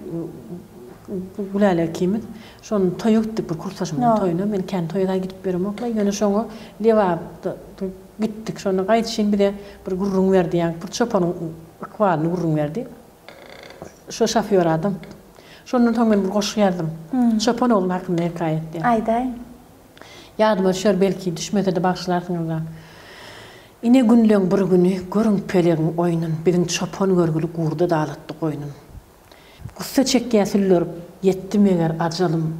Gülälek ikimiz. Şonda toýa gitdik bir kursdaşymyzyň toýuna. Men kän toýa gidip ýöremok-la. Ýöne şoňa Lebapda gitdik. Şonda gaýdyşyn bize bir gürrüň berdi. Ýaňky bir çopanyň ykbalyny gürrüň berdi. Şo şofýor adam. Şondan soň men bir goşgy ýazdym. Çopan oglum hakynda hekaýat diýen. Aýdaýyň. Ýadyma düşer belki, düşmese-de bagyşlarsyňyz-da. Ine günleň bir güni, görüň pelegiň oýnun, Biziň çopan görgüli gurda dalatdy goýnun. Gussa çekýär süllerip, ýetdi meger ajalym,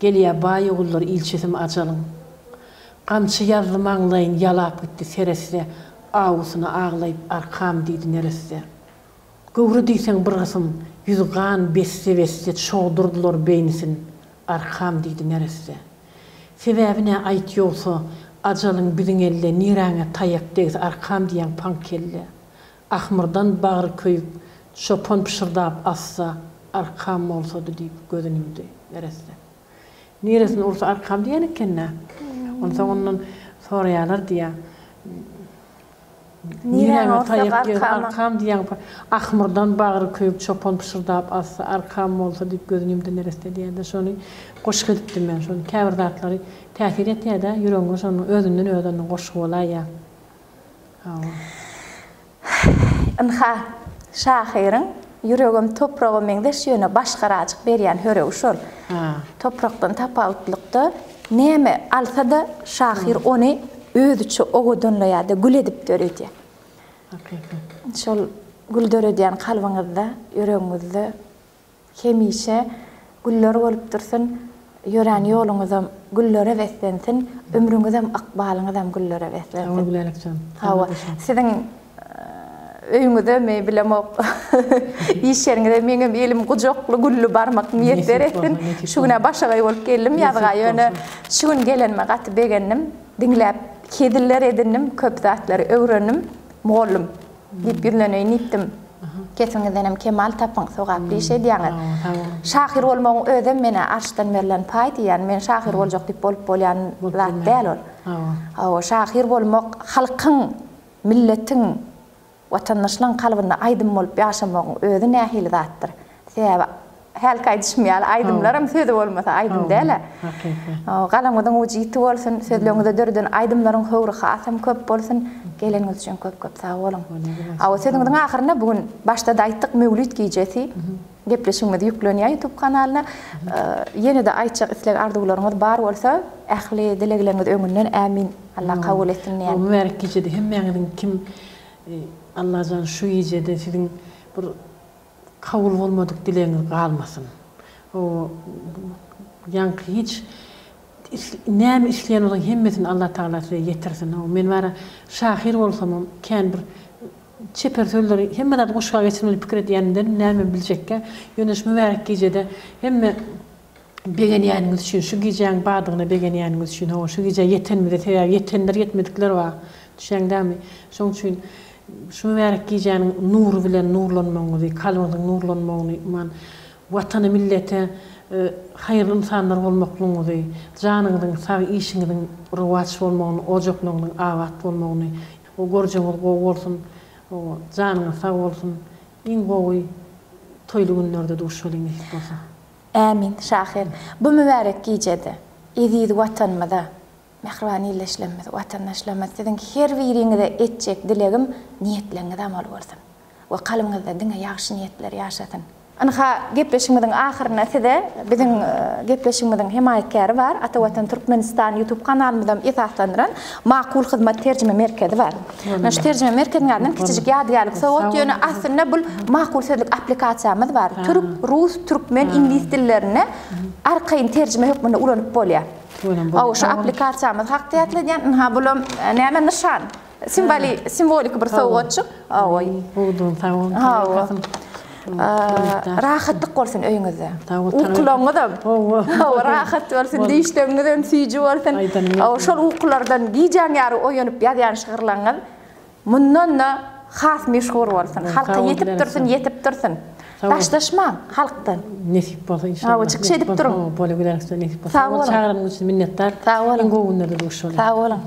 Gelýär baý ogullar ilçisim ajalyň. Gamçy ýazdy maňlaýyn, ýalap gitdi seretse, Awusyna aglaýyp, arkam diýdi neresse. Göwre diýseň bir gysym, ýüzi gan besse-besse Çogdurdylar beýnisin, arkam diýdi neresse. Sebäbi nä aýt ýogsa, ajalyň biziň elde Niräňe taýak degse arkam diýýäň paň kelle. Ahmyrdan bagry köýük, çopan pyşyrdap assa, Arkam bolsady diýip gözüni ýumdy neresse. Niresini ursa arkam diýen eken-dä. Onsoň ondan soraýarlar diýýär. Niräňe taýak degse arkam diýýäň. Ahmyrdan bagry köýük çopan pyşyrdap assa, arkam bolsa diýip gözüni ýumdy neresse diýýär-de. Şony goşgy edipdim men. Şony käbir zatlary täsir etýär-de ýüregiňe şonuň özünden özi ondan goşgy bolaýýar. Hawa. Ynha, şahyryň ýüregem topraga meňzeş, ýöne başgarajyk berýän höregi şol. Toprakdan tapawutlykda näme alsa-da şahyr ony özüçe owadanlaýar-da, gül edip döredýär. Şol gül döredýän kalbyňyzda, ýüregiňizde Hemişe güller bolup dursun, ýörän ýoluňyzam güllere beslensin, ömrüňizem, ykbalyňyzam güllere beslensin. Sag bol Gülälekjan. Hawa. Siziň öýüňizemi bilemok, iş ýeriňize meňem elim gujakly gülli barmak miýesser etsin. Şu gün-ä başagaý bolup geldim ýazga, ýöne şu gün gelenime gaty begendim. Diňläp heziller edindim, köp zatlary öwrendim. Mugallym. Diýip ýüzleneýin diýipdim. Kesiňizdenem kemal tapyň, sogaply iş edýäňiz. Şahyr bolmagyň özem menä arşdan berlen paý diýýän. Men şahyr boljak diýip bolup bolýan zat däl ol. Hawa, şahyr bolmak halkyň, milletiň, watandaşlaň kalbynda aýdym bolup ýaşamagyň özi nähili zatdyr. Sebäbi hälki aýdyşym ýaly aýdymlaram sözi bolmasa aýdym däl-ä. Hakyky. Galamyňyzyň ujy ýiti bolsun, sözleriňizde döreden aýdymlaryň höwri hasam köp bolsun. Geleniňiz üçin köp-köp sag boluň. Hawa, sözüňiziň ahyrynda bu gün başda-da aýtdyk, Möwlit gijesi gepleşigimiz ýüklenýär YouTube kanalyna. Ýene-de aýtjak isleg-arzuwlaryňyz bar bolsa, ähli dilegleriňiz öňünden Ämin, Allah kabul etsin diýýän. Mübärek gijede hemmäňiziň kim Allajan şu gijede siziň bir Kabul bolmadyk dilegiňiz galmasyn. O ýaňky hiç näme isleýän bolsaň hemmesini Allah Tagala size ýetirsin. O men bara şahyr bolsamam kän bir çeper sözleri hemme zady goşga geçirmeli pikir edýänimdenim näme biljekkä. Ýöne şu mübärek gijede hemme Begenýäniňiz üçin, şu gijäň bardygyna begenýäniňiz üçin, hawa, şu gijä ýetenimize, sebäbi ýetenler, ýetmedikler bar. Düşýäňdämi? Şonuň üçin şu mübärek gijäniň nury bilen nurlanmagyňyzy, kalbyňyzyň nurlanmagyny, iman, Watana, millete haýyrly ynsanlar bolmaklygyňyzy, janyňyzyň sag, işiňiziň rowaç bolmagyny, ojaklaryňyzyň abat bolmagyny, görjegiňiz gowy bolsun, janyňyz sag bolsun, iň gowy toýly günlerde duşalyň nesip bolsa. Ämin, şahyr. Bu mübärek gijede eziz Watanymyza, mähriban ildeşlerimiz, watandaşlarymyz siziň her biriňize etjek dilegim niýetleriňiz amal bolsun we kalbyňyzda diňe ýagşy niýetler ýaşasyn. Ynha, gepleşigimiziň ahyrynda size biziň gepleşigimiziň hemaýatkäri bar, Ata Watan Türkmenistan YouTube kanalymyzam esaslandyran Makul Hyzmat terjime merkezi bar. Ynha, şu terjime merkeziniň adyndan kiçijik ýadygärlik sowgat, ýöne aslynda bul Makul Sözlük applikasiýamyz bar. Türk, rus, türkmen, iňlis dillerinde arkaýyn terjime hökmünde ulanyp bolýar. Hawa, şu applikasiýamyz hakda ýatladýan. Ynha, bulam näme nyşan. Simwoli, simwoliki bir sowgatjyk. Hawa. Gowudygyny sag boluň. Hawa. Rahatlyk bolsun öýüňizde. Ukularyňyzam. Hawa. Hawa, rahat bolsun, düýşleriňizem süýji bolsun. Hawa, şol ukulardan gijäň ýary oýanyp ýazýan şygyrlaryňyz mundan-da has meşhur bolsun. Halka ýetip dursun, ýetip dursun. Daşlaşmaň halkdan. Nesip bolsa inşallah. Hawa, çykyş edip duruň. Hawa, bolýa güler nesip bolsa. Sag boluň. Çagyranyňyz üçin minnetdar. Sag boluň. Iň gowy günlerde duşalyň. Sag boluň.